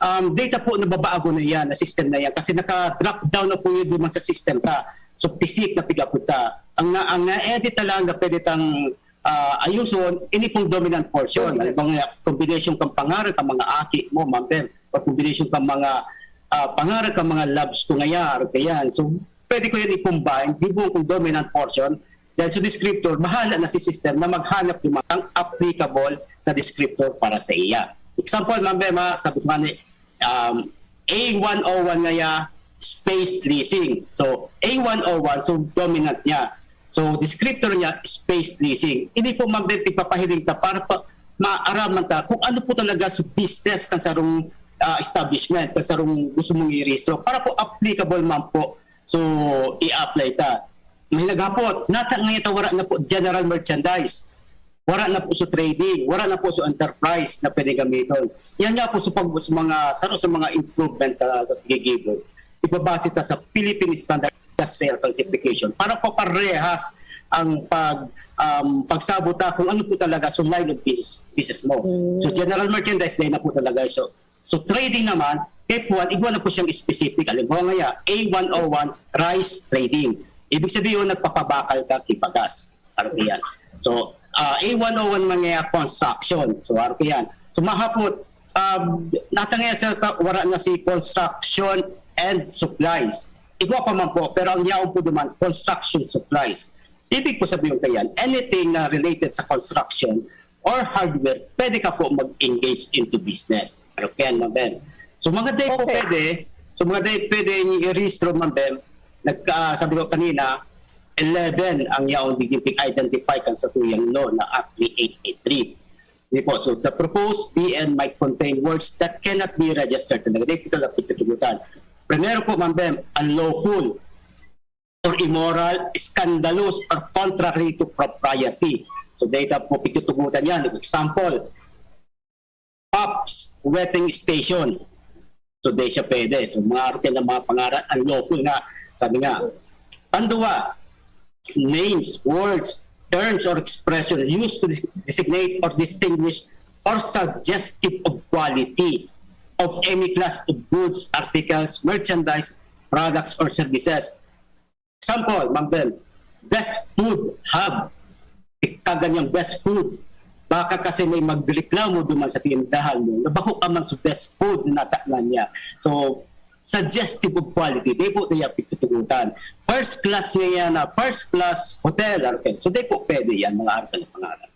um, data po na babago na yan, na system na yan, kasi naka-drop down na po yun duman sa system ta. So, PSIC na piga po ta. Ang, na, ang na-edit na lang na pwede tang ah, ayuson, ini pong dominant portion. Dominant. Halimbawa nga, combination kang pangaran kang mga aki mo, Ma'am Bem, o combination kang mga ah, pangaran kang mga loves ko ngayon, o kaya. So, pwede ko yan i-combine, gibo kong dominant portion, then sa descriptor, bahala na si system na maghanap ng mga applicable na descriptor para sa iya. Example, Ma'am Bem, ha, sabi ko nga ni, um, A one oh one ngaya space leasing. So, A one oh one, so dominant niya. So, descriptor niya, space leasing. Ini po, Ma'am Ben, ipapahilin ta para pa, maaraman ta kung ano po talaga sa business kan sarong ah, establishment, kan sarong gusto mong i-rehistro. Para po applicable man po. So, i-apply ta. May naghapot, nata ngayon ta wala na po general merchandise. Wala na po sa trading, wala na po sa enterprise na pwede gamiton. Yan nga po sa, pag, sa mga, sa, sa mga improvement na gigibo. Ibabase ta sa Philippine Standard Industrial Classification para po parehas ang pag um, pagsabot ta kung ano po talaga sa line of business, business mo. So general merchandise, dahil na po talaga. So, so trading naman, kay Juan, igwa na po siyang specific. Halimbawa nga, A one oh one, rice trading. Ibig sabihin, nagpapabakal ka, kibagas. Parang yan. So, uh, A one oh one mga construction. So, parang yan. So, mahapot, um, natangay sa ta- wala na si construction and supplies. Igwa pa man po, pero ang yaon po naman, construction supplies. Ibig po sabihin ko yan, anything na related sa construction or hardware, pwede ka po mag-engage into business. Okay, Ma'am Ben? So, mga day po Okay. pwede, so mga day pwede i-rehistro, Ma'am Ben, nagka, sabi ko kanina, eleven ang yaon digdi pig-identify kan sa tuyang law na Act three eight eight three. Di po, so the proposed B N might contain words that cannot be registered. Talaga, di po talaga pagtutugutan. Primero po, Ma'am Ben, unlawful or immoral, scandalous, or contrary to propriety. So, data po, pagtutugutan yan. Example, Pops Wetting Station. So, di siya pwede. So, mga arutin ng mga pangaran, unlawful nga. Sabi nga, pandua, names, words, terms, or expression used to dis- designate or distinguish or suggestive of quality of any class of goods, articles, merchandise, products, or services. Example, Ma'am Ben, best food hub. Ika ganyang best food. Baka kasi may magreklamo duman sa tindahan mo na bako ka man sa best food na nataknan niya. So, suggestive of quality. Di po niya pitutugutan. First class niya yan na first class hotel. Okay. So, di po pwede yan, mga arkan na pangalan.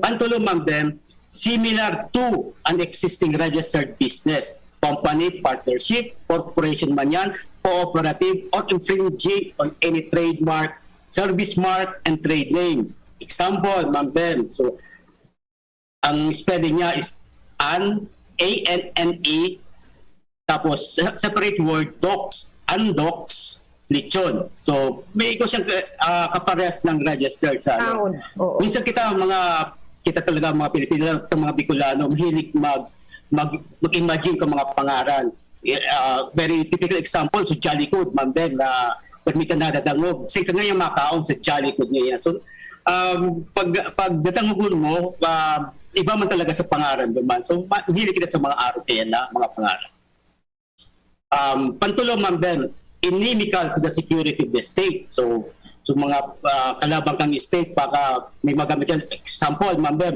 Pantulo, Ma'am Ben, similar to an existing registered business, company, partnership, corporation man yan, cooperative, or infringing on any trademark, service mark, and trade name. Example, Ma'am Ben, so, ang spelling niya is an, A N N E, tapos se- separate word, docs, andoks, lechon. So, may ikaw siyang uh, kaparehas ng registered sa ano. Noun. Oo. Minsan kita mga kita talaga mga Pilipino, itong mga Bicolano, mahilig mag, mag, mag-imagine ka mga pangaran. Uh, very typical example, so Jolly Good, Ma'am Ben, na pag may ka nadadangog, kasi ka ngayon makaon sa Jolly Good ngayon. So, um, pag, pag dadangogon mo, uh, iba man talaga sa pangaran duman. So, ma- mahilig kita sa mga aro kaya na mga pangaran. Um, pantulo, Ma'am Ben, inimical to the security of the state. So, so mga uh, kalabang kang state, baka may magamit yan. Example, Ma'am Ben,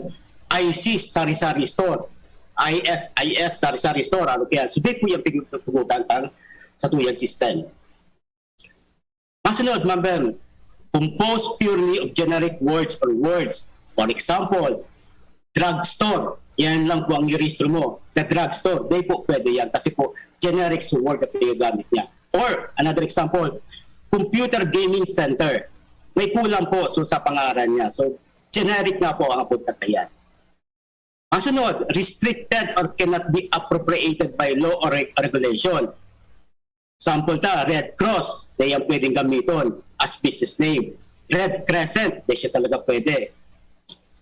I C Sari-Sari Store, I S I S Sari-Sari Store, ano kaya? So, di po yan pigtutugutan kan sa tuyang system. Masunod, Ma'am Ben, composed purely of generic words or words. For example, drugstore. Yan lang po ang i-rehistro mo. The drugstore, di po pwede yan kasi po generic sa word na pinagamit niya. Or, another example, computer gaming center. May kulang po so, sa pangaran niya. So, generic na po ang abot na yan. Masunod, restricted or cannot be appropriated by law or reg- regulation. Sample ta, Red Cross, di yan pwedeng gamiton as business name. Red Crescent, di siya talaga pwede.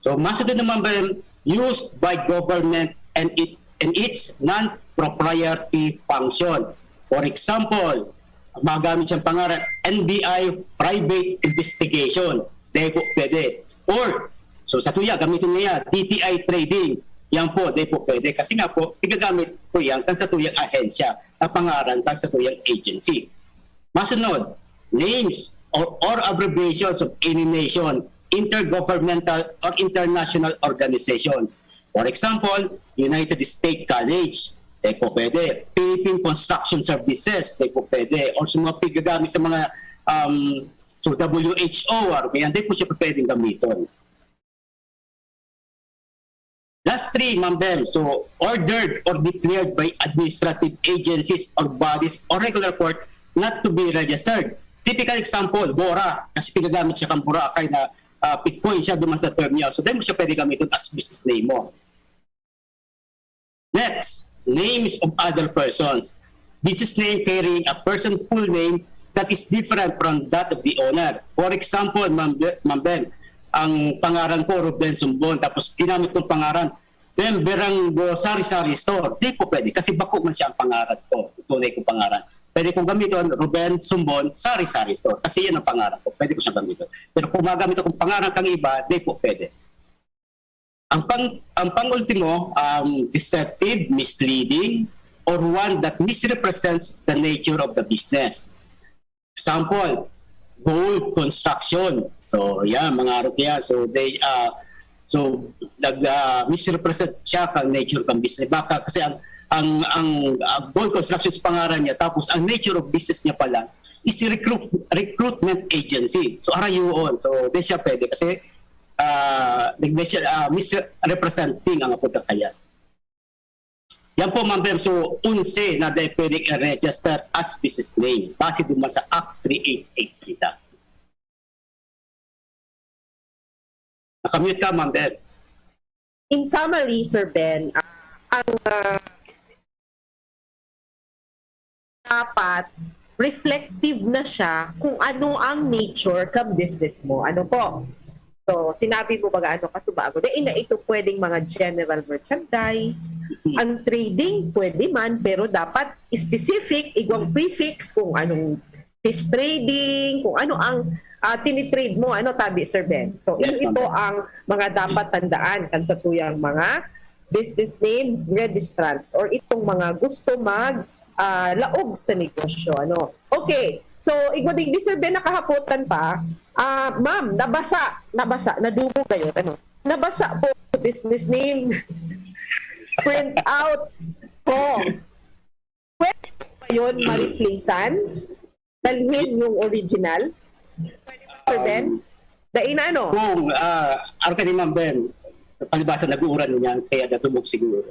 So, masunod naman ba yung used by government and, it, and its non-propriety function? For example, magamit siyang pangaran, N B I private investigation. Di po pwede. Or, so sa tuya, gamitin niya, D T I trading. Yan po, di po pwede. Kasi nga po, igagamit po yan kan sa tuyang ahensya na pangaran kan sa tuyang agency. Masunod, names or, or abbreviations of any nation, intergovernmental or international organization. For example, United States College, eh po pwede. Philippine Construction Services, eh po pwede. Or sa mga pigagamit sa mga um, so W H O, or kaya hindi po siya pwedeng gamiton. Last three, Ma'am Bel, so ordered or declared by administrative agencies or bodies or regular court not to be registered. Typical example, Bora, kasi pigagamit siya kan Boracay na uh, Bitcoin siya duman sa term niya. So, dai mo siya pwede gamiton as business name mo. Next, names of other persons. Business name carrying a person full name that is different from that of the owner. For example, Ma'am Be- Ma'am Ben, ang pangaran ko, Ruben Sumbon, tapos ginamit kong pangaran, member ng Sari-Sari Store. Di po pwede kasi bako man siya ang pangaran ko, tunay kong pangaran. Pwede kong gamiton, Ruben Sumbon, Sari-Sari Store. Kasi yan ang pangaran ko. Pwede ko siyang gamiton. Pero kung magamit akong pangaran kang iba, di po pwede. Ang pang ang pang-ultimo, um, deceptive, misleading, or one that misrepresents the nature of the business. Example, gold construction. So, yan, mga arog yan. So, they, uh, so, nag, uh, misrepresent siya kan nature kan business. Baka kasi ang ang ang uh, gold construction sa pangaran niya, tapos ang nature of business niya pala is recruit, recruitment agency. So, arayoon. So, di siya pwede kasi uh, nag-, uh, misrepresenting ang apod kaya. Yan po, Ma'am Bem. So, onse na dai pwedeng i-register as business name base duman sa Act three eight eight kita. Nakamute ka, Ma'am Bem. In summary, Sir Ben, ah, ang ah, business dapat reflective na siya kung ano ang nature kan business mo. Ano po? So, sinabi mo baga ano kasubago. Dai na ito pwedeng mga general merchandise. Ang trading, pwede man, pero dapat specific, igwang prefix kung anong fish trading, kung ano ang ah, tinitrade mo, ano, tabi, Sir Ben? So, Yes, ito ma'am. ang mga dapat tandaan kan satuyang mga business name registrants or itong mga gusto mag ah, laog sa negosyo, ano. Okay. So, igwa digdi, Sir Ben, nakahapotan pa. Ah, ma'am, nabasa, nabasa, nadungog kayo, ano. Nabasa po sa business name. Print out po. Pwede po ba yun ma-replacean? Dalhin yung original? Pwede ba, Sir Ben? Dai na, ano? Kung, ah, arog ni Ma'am Ben, palibasa nag-uuran niyan, kaya nadumog siguro.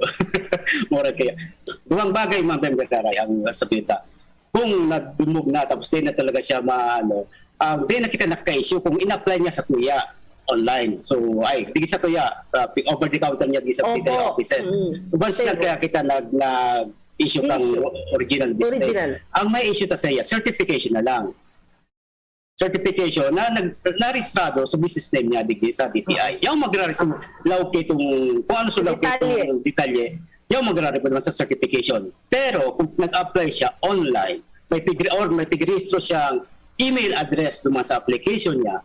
Mura kaya. Duwang bagay, Ma'am Ben Vergara, ang sabihin ta. Kung nadumog na, tapos di na talaga siya maano, ang di na kita nakaka-issue kung in-apply niya sa tuya online. So, ay, di sa tuya, uh, over the counter niya, di sa Opo. P T I offices. Mm. So, once na Pero- kaya kita nag, nag-issue kang Issue. original business. Original. Ang may issue ta sa iya, certification na lang. Certification na nag, narehistrado sa business name niya digdi sa D T I. Yaw magrari sa laog kitong, kung ano sa laog Detalye. kitong detalye, yaw magrari po naman sa certification. Pero kung nag-apply siya online, may pigre or may pigrehistro siyang email address duman sa application niya,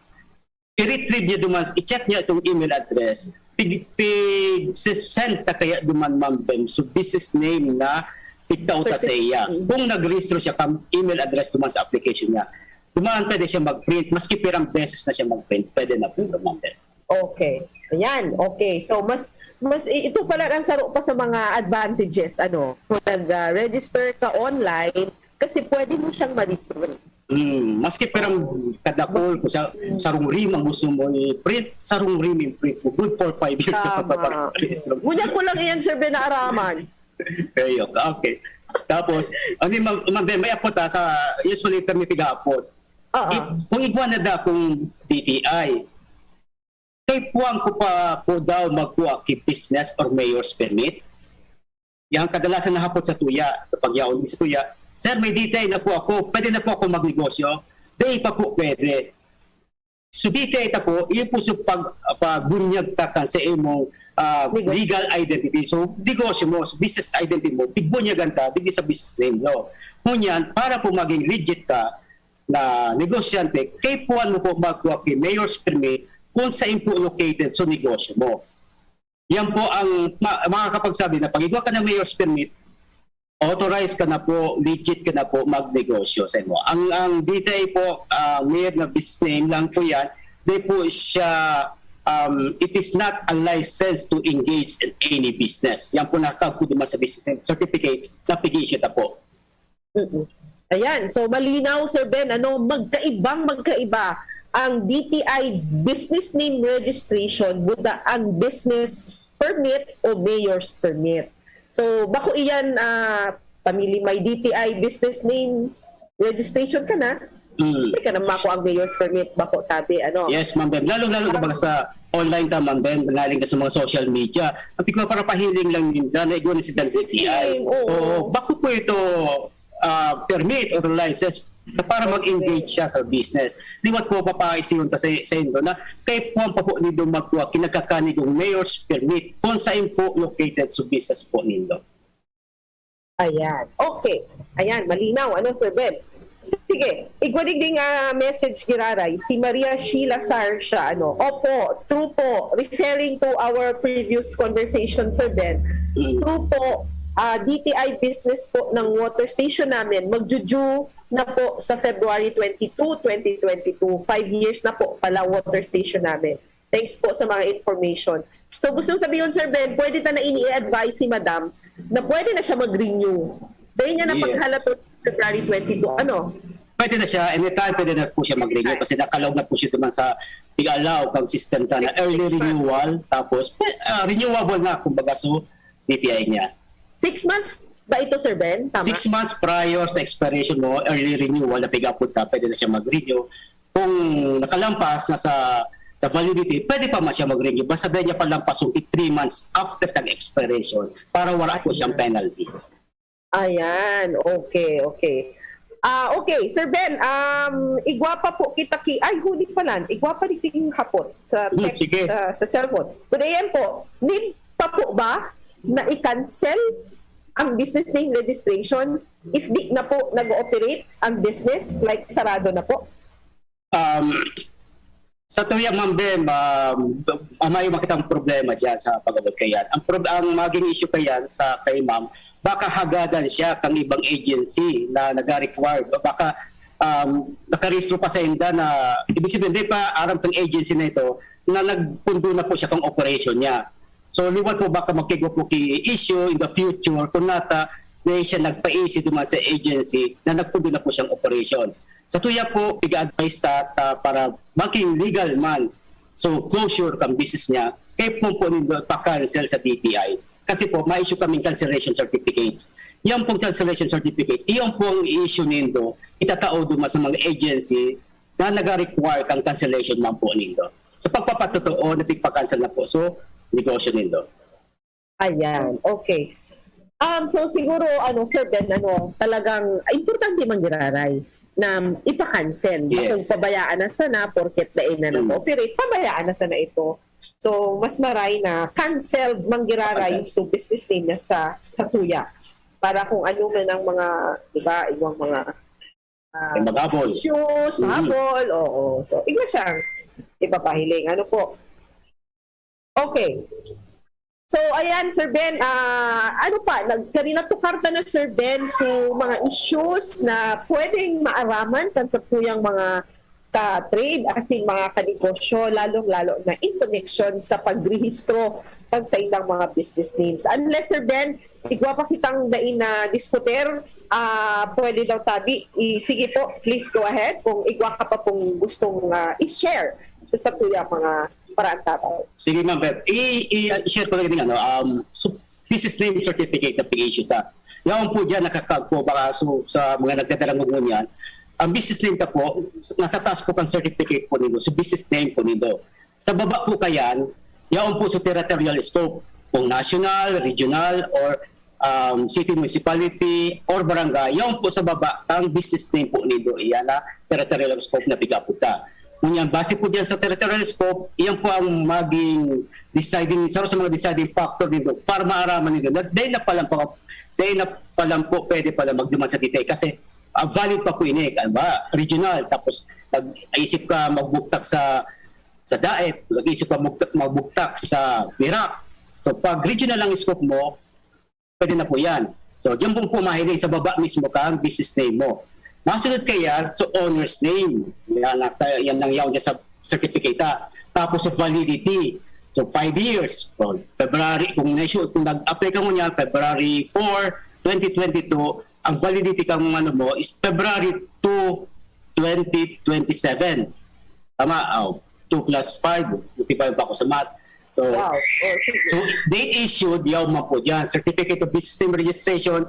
i-retrieve niya duman, i-check niya itong email address, pig, pig send ta kaya duman, Ma'am Bem, so business name na pigtao ta sa iya. Mm. Kung nagrehistro siya kan email address duman sa application niya, duman pwede siya mag-print, maski pirang beses na siya mag-print, pwede na po, Ma'am Bem. Okay. Ayan. Okay. So, mas, mas i- ito pala ang saro pa sa mga advantages, ano, kung nag-register ka online, kasi pwede mo siyang ma-reprint. Hmm, maski pirang kadakol, kung sa, sarong rim ang gusto mo i-print, sarong rim yung print mo. Good for five years sa Tama. pagpaparegister. Ngunyan ko lang iyan, Sir Ben, naaraman. Ayun, okay. Tapos, ano yung, Ma'am Ben, may apot ha, sa, usually kami piga-apot. Oo. If, kung igwa na da kung D T I, kay puwang ko pa po daw magkuha ki business or mayor's permit? Yang kadalasan na hapot sa tuya, kapag yaon sa tuya, "Sir, may D T I na po ako, pwede na po ako magnegosyo?" Di pa po pwede. So, D T I ta po, iyo po sa pag, pagbunyag ta kan sa imong ah, Negosyo. Legal identity. So, negosyo mo, so business identity mo, tigbunyagan ta, digdi sa business name mo. Ngunyan, para po maging legit ka na negosyante, kay puwan mo po magkuha ki mayor's permit kung saan po located sa negosyo mo. Yan po ang ma- makakapagsabi na pag igwa ka ng mayor's permit, authorized ka na po, legit ka na po magnegosyo sa imo. Ang, ang D T I po, ah, mere na business name lang po yan. Di po siya, um, it is not a license to engage in any business. Yan po nakatawag po duman sa business certificate na pig-issue ta po. Mm-mm. Ayan. So, malinaw, Sir Ben, ano, magkaibang magkaiba ang D T I business name registration with the, ang business permit o mayor's permit. So, bako iyan, ah, pamili may D T I business name registration ka na, Mm. Di ka na mako ang mayor's permit, bako tabi, ano? Yes, Ma'am Ben. Lalo-lalo na Parang baga sa online ta, Ma'am Ben, naling ka sa mga social media. Ang pigmaparapahiling lang ninda na igwa na si System, oo. Oo, bako po ito, ah, permit or license na para mag-engage siya sa business. Liwat po papaisiyon ta sa, sa indo na kay puwan pa po nindo magkuha kinakakanigong mayor's permit kung saan po located sa business po nindo. Ayan. Okay. Ayan, malinaw. Ano, Sir Ben? Sige, igwa digdi nga message giraray. Si Maria Sheila Sar siya, ano, opo, true po. Referring to our previous conversation, Sir Ben, Mm. true po, ah, D T I business po ng water station namin. Magjuju na po sa February twenty-two, twenty twenty-two. Five years na po pala water station namin. Thanks po sa mga information. So, gusto kong sabihin, Sir Ben, pwede ta na ini-advise si Madam na pwede na siya mag-renew. Dahil niya Yes. napaghalaton sa February twenty-two. Ano? Pwede na siya, anytime pwede na po siya mag-renew kasi nakalaog na po siya naman sa pig-allow kang system ta na early renewal, tapos ah, renewable na, kumbaga, so D T I niya. Six months ba ito, Sir Ben? Tama? Six months prior sa expiration mo, early renewal na pig-apod ka, pwede na siya mag-renew. Kung nakalampas na sa sa validity, pwede pa man siya mag-renew. Basta dahil niya palampas yung three months after tag expiration para wala po siyang penalty. Ayan, okay, okay. Ah, okay, Sir Ben, um, igwa pa po kita ki... Ay, huli pala. Igwa pa rin yung hapon sa Hmm, text, sige. ah, sa cellphone. Good A M po. Need pa po ba na i-cancel ang business name registration if di na po nag-ooperate ang business, like sarado na po? Um, sa tuya, Ma'am Bem, um, ang may makitang problema dyan sa pag-abot kayan. Ang, prob- ang maging issue kayan sa kay Ma'am, baka hagadan siya kang ibang agency na nag-require. Baka um, nakarehistro pa sa inda na, ibig sabihin, di pa aram kang agency na ito na nagpundo na po siya kang operation niya. So, liwat po baka magkigwa po ki issue in the future kung nata na siya nagpa-issue duman sa agency na nagpundo na po siyang operation. Sa tuya po, piga-advise ta, ta para maging legal man. So, closure kang business niya, kay po po nindo pa-cancel sa D T I. Kasi po, ma-issue kaming cancellation certificate. Yan pong cancellation certificate, iyon pong i-issue nindo, itatao duman sa mga agency na nag-require kang cancellation man po nindo. Sa pagpapatotoo na tigpa-cancel na po, so, negosyo nindo. Ayan, okay. Um, so siguro, ano, Sir Ben, ano, talagang importante man giraray na ipa-cancel. Yes. Kung pabayaan na sana, porket dai na Mm. nag-operate, pabayaan na sana ito. So, mas maray na canceled man giraray Cancel. yung so business name niya sa, sa tuya. Para kung ano man ang mga, di ba, ibang mga, ah, Yung maghabol. issues, Mm. habol, oo. So, igwa siyang ipapahiling. Ano po? Okay. So, ayan, Sir Ben, ah, ano pa, nag-, kani natukar ta na, Sir Ben, so mga issues na pwedeng maaraman kan satuyang mga ka-trade, asin mga kanegosyo, lalong-lalo na in connection sa pagrehistro kan saindang mga business names. Unless, Sir Ben, igwa pa kitang dai na diskutir, ah, pwede daw tabi. I-, sige po, please go ahead kung igwa ka pa pong gustong, ah, i-share sa satuya mga paraan, tatay. Sige, Ma'am Beb. I, i, i-share ko lang yung ano, um, so, business name certificate na pag-issue ta. Yaon po dyan, nakakag po, baka so, sa mga nagdadalang ngunyan, ang business name ta po, nasa taas po kang certificate po nindo, so business name po nindo. Sa baba po kayan, yaon po sa territorial scope, kung national, regional, or um, city, municipality, or barangay, yaon po sa baba, ang business name po nindo, iyan na territorial scope na piga po ta. Ngunyan, base po dyan sa territorial scope, iyan po ang maging deciding, isa sa mga deciding factor nindo para maaraman nindo na dahil na palampo, dahil na palampo, pwede pala magduman sa D T I kasi ah, valid pa po ini, kan ba, regional, tapos nag-isip ka magbuktak sa sa DAET, nag-isip ka magbuktak, magbuktak sa MERAC. So, pag regional ang scope mo, pwede na po yan. So, diyan pong pumahiling sa baba mismo ka ang business name mo. Masunod kaya sa owner's name. Yan, na- yan ang yaon dyan sa certificate. Ha? Tapos sa validity. So, five years. So, February, kung na-issue, kung nag-apply ka ngunyan, February four, twenty twenty-two, ang validity kang ano mo is February two, twenty twenty-seven. Tama? Oh, two plus five, buti pa yung pa ako sa math. So, Wow. Oh, sige. so date issued, yaw man po dyan. Certificate of Business Name Registration,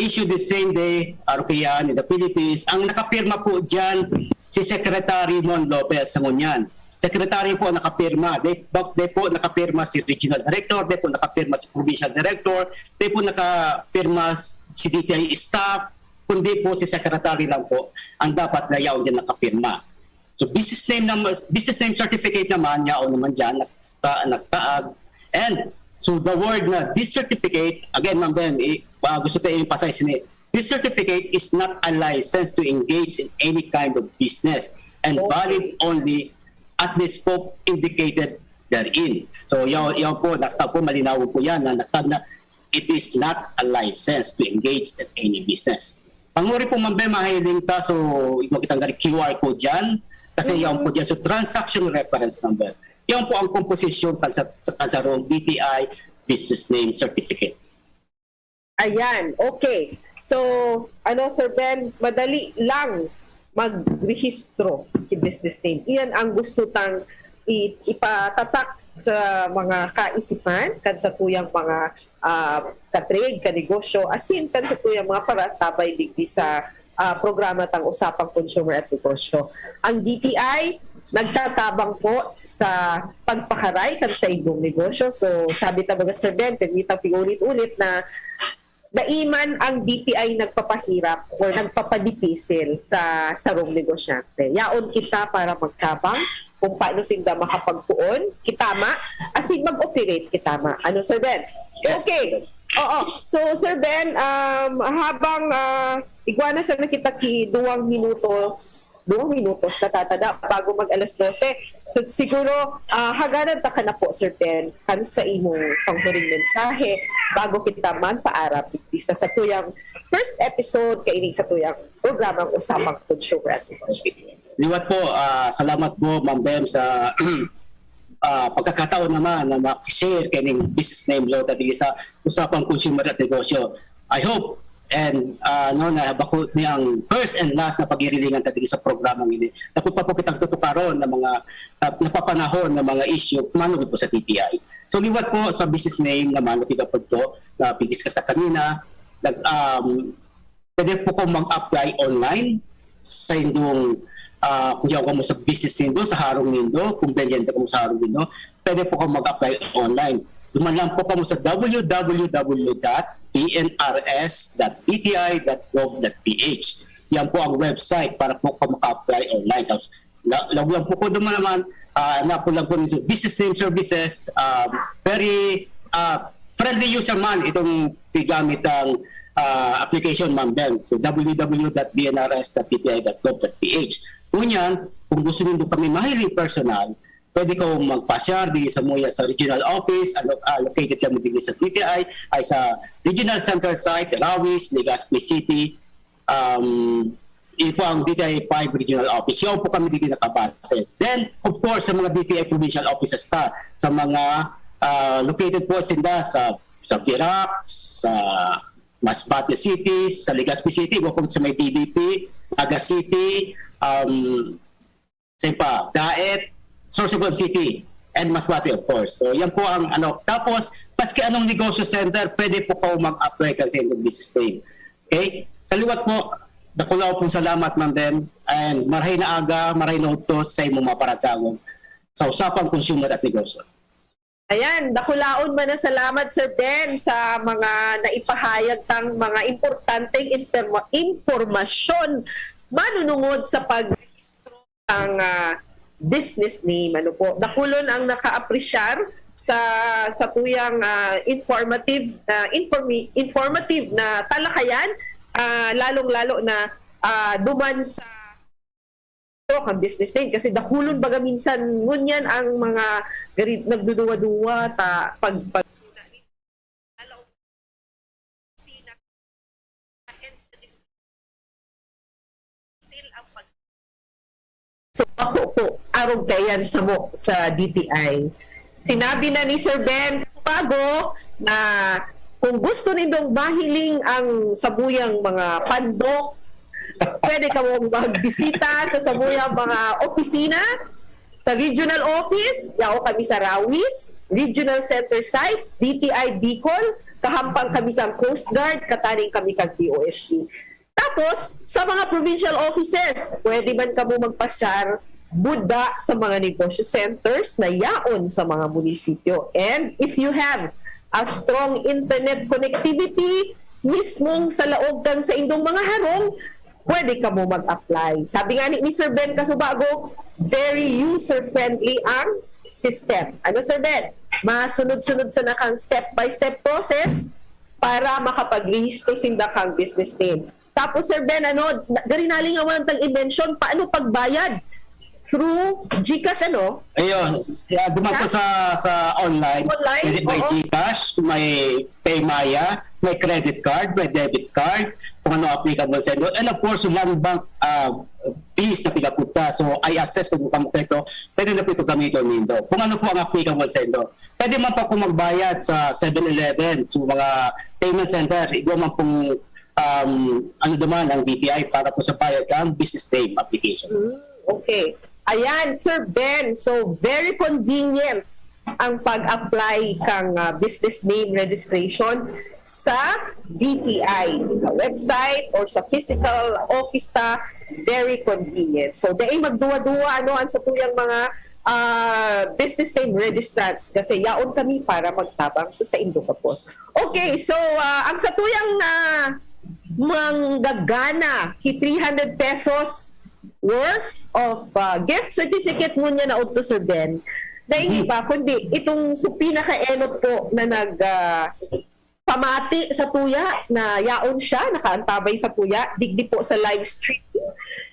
issued the same day, R P N in the Philippines. Ang nakapirma po dyan, si Secretary Mon Lopez sa ngunyan. Secretary po nakapirma. Di, di po nakapirma si Regional Director, di po nakapirma si Provincial Director, di po nakapirma si D T I staff, kundi po si Secretary lang po ang dapat na yaon din nakapirma. So business name naman, business name certificate naman, yaon naman dyan, nagka, nagkaag. And so the word na this certificate, again, Ma'am Ben, i, uh, gusto ko i-emphasize ni, this certificate is not a license to engage in any kind of business and valid only at the scope indicated therein. So, yaw, yaw po, nakita po, malinaw po yan na nakita na it is not a license to engage in any business. Panguri po, Ma'am Ben, mahiling ta, so, igwa kitang gari Q R code dyan, kasi yaw po dyan, so, transaction reference number. Yaw po ang komposisyon kan sa, sa, kan sa D T I business name certificate. Ayan, okay. So, ano, Sir Ben, madali lang magrehistro ki business name. Iyan ang gusto tang i, ipatatak sa mga kaisipan, kan sa tuyang mga uh, ka-trade, ka-negosyo, asin kan sa tuyang mga paratabay digdi sa uh, programa tang Usapang Consumer at Negosyo. Ang D T I, nagtatabang po sa pagpakaray kan sa inyong negosyo. So, sabi ta mga Sir Ben, permitang piulit-ulit na daiman ang D T I nagpapahirap or nagpapadipisil sa sarong negosyante. Yaon kita para magtabang kung paano sinda makapagpuon, kitama, asin mag-operate kitama. Ano, Sir Ben? Yes. Okay. Oo. So, Sir Ben, um, habang uh, igwa na sana kita ki duwang minutos, duwang minutos natatada bago mag alas dose. So, siguro, uh, haganan ta ka na po, Sir Ben, kan sa imong panghuring mensahe bago kita magpaarap sa satuyang first episode kaining satuyang programang Usapang Consumer at Negosyo. Liwat po, uh, salamat po, Ma'am Bem, sa uh, pagkakataon naman na mag-share kaining business name law tadi sa Usapang Consumer at Negosyo. I hope and uh, no, na bako ni ang first and last na pagirilingan tadi sa programang ini. Dako pa po kitang tutukaron na mga uh, napapanahon na mga issue manungod po sa D T I. So liwat po sa business name naman na pigapod ko, na pigis ka sa kanina, nag, um, pwede po kong mag-apply online sa indong uh, kung yaw kamo sa business nindo, sa harong nindo, kung benyente kamo sa harong nindo, pwede po kong mag-apply online. Duman lang po kamo sa w w w dot p n r s dot d t i dot gov dot p h. Yan po ang website para po ka maka-apply online. Tapos, la- lawag lang po ko duman naman, uh, na po lang po ng business name services, uh, very uh, friendly user man itong pigamit ang uh, application, Ma'am Bem. So, w w w dot b n r s dot p t i dot gov dot p h. Ngunyan, kung gusto nindo kami mahiling personal, pwede ko magpasyar di sa muya sa regional office, ano, uh, located kami dito sa D T I, ay sa regional center site, Rawis, Legazpi City. Um, yun po ang D T I five regional office. Yun po kami dito nakabase. Then, of course, sa mga D T I provincial offices ta, sa mga uh, located po sinda sa sa Virac, sa Masbate City, sa Legazpi City, wa po sa may T V P, Naga City, um, saan pa, Daet, Sorsogon City, and Masbate, of course. So, yan po ang ano. Tapos, maski anong negosyo center, pwede po kayo mag-apply kasi ng business name. Okay? Sa liwat po, dakulaw pong salamat, Ma'am Bem, and marahay na aga, marahay na udto sa imong mga paratawag sa Usapang Consumer at Negosyo. Ayan, dakulaon man na salamat, Sir Ben, sa mga naipahayag tang mga importanteng imporma- impormasyon manunungod sa pagrehistro ng uh, business name. Ano po? Dakulon ang nakaapresyar sa sa tuyang uh, informative uh, informi- informative na talakayan, uh, lalong-lalo na uh, duman sa ang business name kasi dakulon baga minsan ngunyan ang mga gari, nagduduwa-duwa ta pag, pag So ako po, arog kaiyan samo sa D T I. Sinabi na ni Sir Ben Pago na kung gusto nindong mahiling ang sabuyang mga pandok, pwede kamo magbisita sa sabuyang mga opisina, sa regional office, yao kami sa Rawis, Regional Center Site, D T I Bicol, kahampang kami kang Coast Guard, kataning kami kang P O S G. Tapos, sa mga provincial offices, pwede man kamo magpasyar, buda sa mga negosyo centers na yaon sa mga munisipyo. And if you have a strong internet connectivity, mismong sa laog kan saindong mga harong, pwede kamo mag-apply. Sabi nga ni, ni Sir Ben Kasubago, very user-friendly ang system. Ano, Sir Ben? Masunod-sunod sana kang step-by-step process para makapag-register sinda kang business name. Tapos, Sir Ben, ano, na- gari nalingawan tang i-mention, paano pagbayad? Through GCash, ano? Ayun, yeah, duman po sa, sa online, Online? Pwede may Oo. GCash, may Paymaya, may credit card, may debit card, kung ano applicable sa inyo. And of course, yung land bank uh, fees na pinapunta. So, I access kung kamo ito, pwede na po ito gamitin nindo. Kung ano po ang applicable sa inyo. Pwede man pa po magbayad sa seven eleven, sa mga payment center, igwa man pong um, ano naman ang B P I para po sa bayad ng business name application. Mm, okay. Ayan, Sir Ben. So, very convenient ang pag-apply kang ah, business name registration sa D T I, sa website or sa physical office ta. Very convenient. So, dai magduwa-duwa ano ang satuyang mga ah, business name registrants kasi yaon kami para magtabang sa saindo kapos. Okay, so ah, ang satuyang ah, manggagana ki three hundred pesos worth of ah, gift certificate ngunyan na udto, Sir Ben. Dai iba kundi itong so pinakaenot po na nag ah, pamati sa tuya na yaon siya, nakaantabay sa tuya, digdi po sa live stream.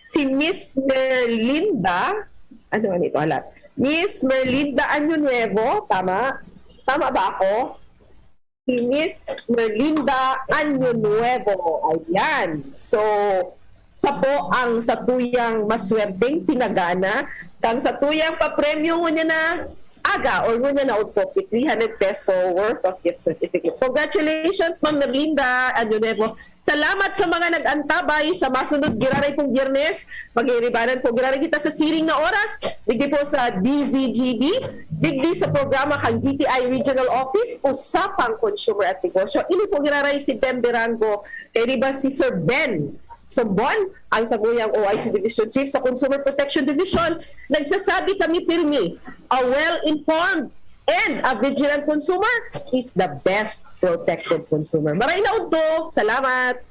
Si Miss Merlinda, ano ano ito, halat? Miss Merlinda Año Nuevo, tama? Tama ba ako? Si Miss Merlinda Año Nuevo. Ayan. So, siya po ang satuyang maswerteng pinagana, kang satuyang papremyo ngunyan na aga or ngunyan na udto, three hundred peso worth of gift certificate. Congratulations, Ma'am Merlinda Año Nuevo. Salamat sa mga nag-antabay. Sa masunod, giraray pong Biyernes, magiribanan po giraray kita sa siring na oras. Digdi po sa D Z G B, digdi sa programa kang D T I Regional Office, Usapang Consumer at Negosyo. Ini po giraray si Ben Berango, kay riba si Sir Ben Sombon, ang samuyang O I C Division Chief sa Consumer Protection Division. Nagsasabi kami pirmi, a well-informed and a vigilant consumer is the best protected consumer. Maray na udto. Salamat!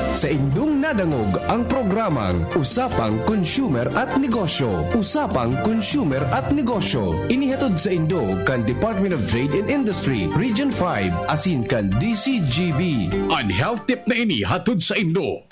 Sa indong nadangog ang programang Usapang Consumer at Negosyo. Usapang Consumer at Negosyo. Inihatod sa indo kan Department of Trade and Industry, Region five, asin kan D C G B. An health tip na ini hatod sa indo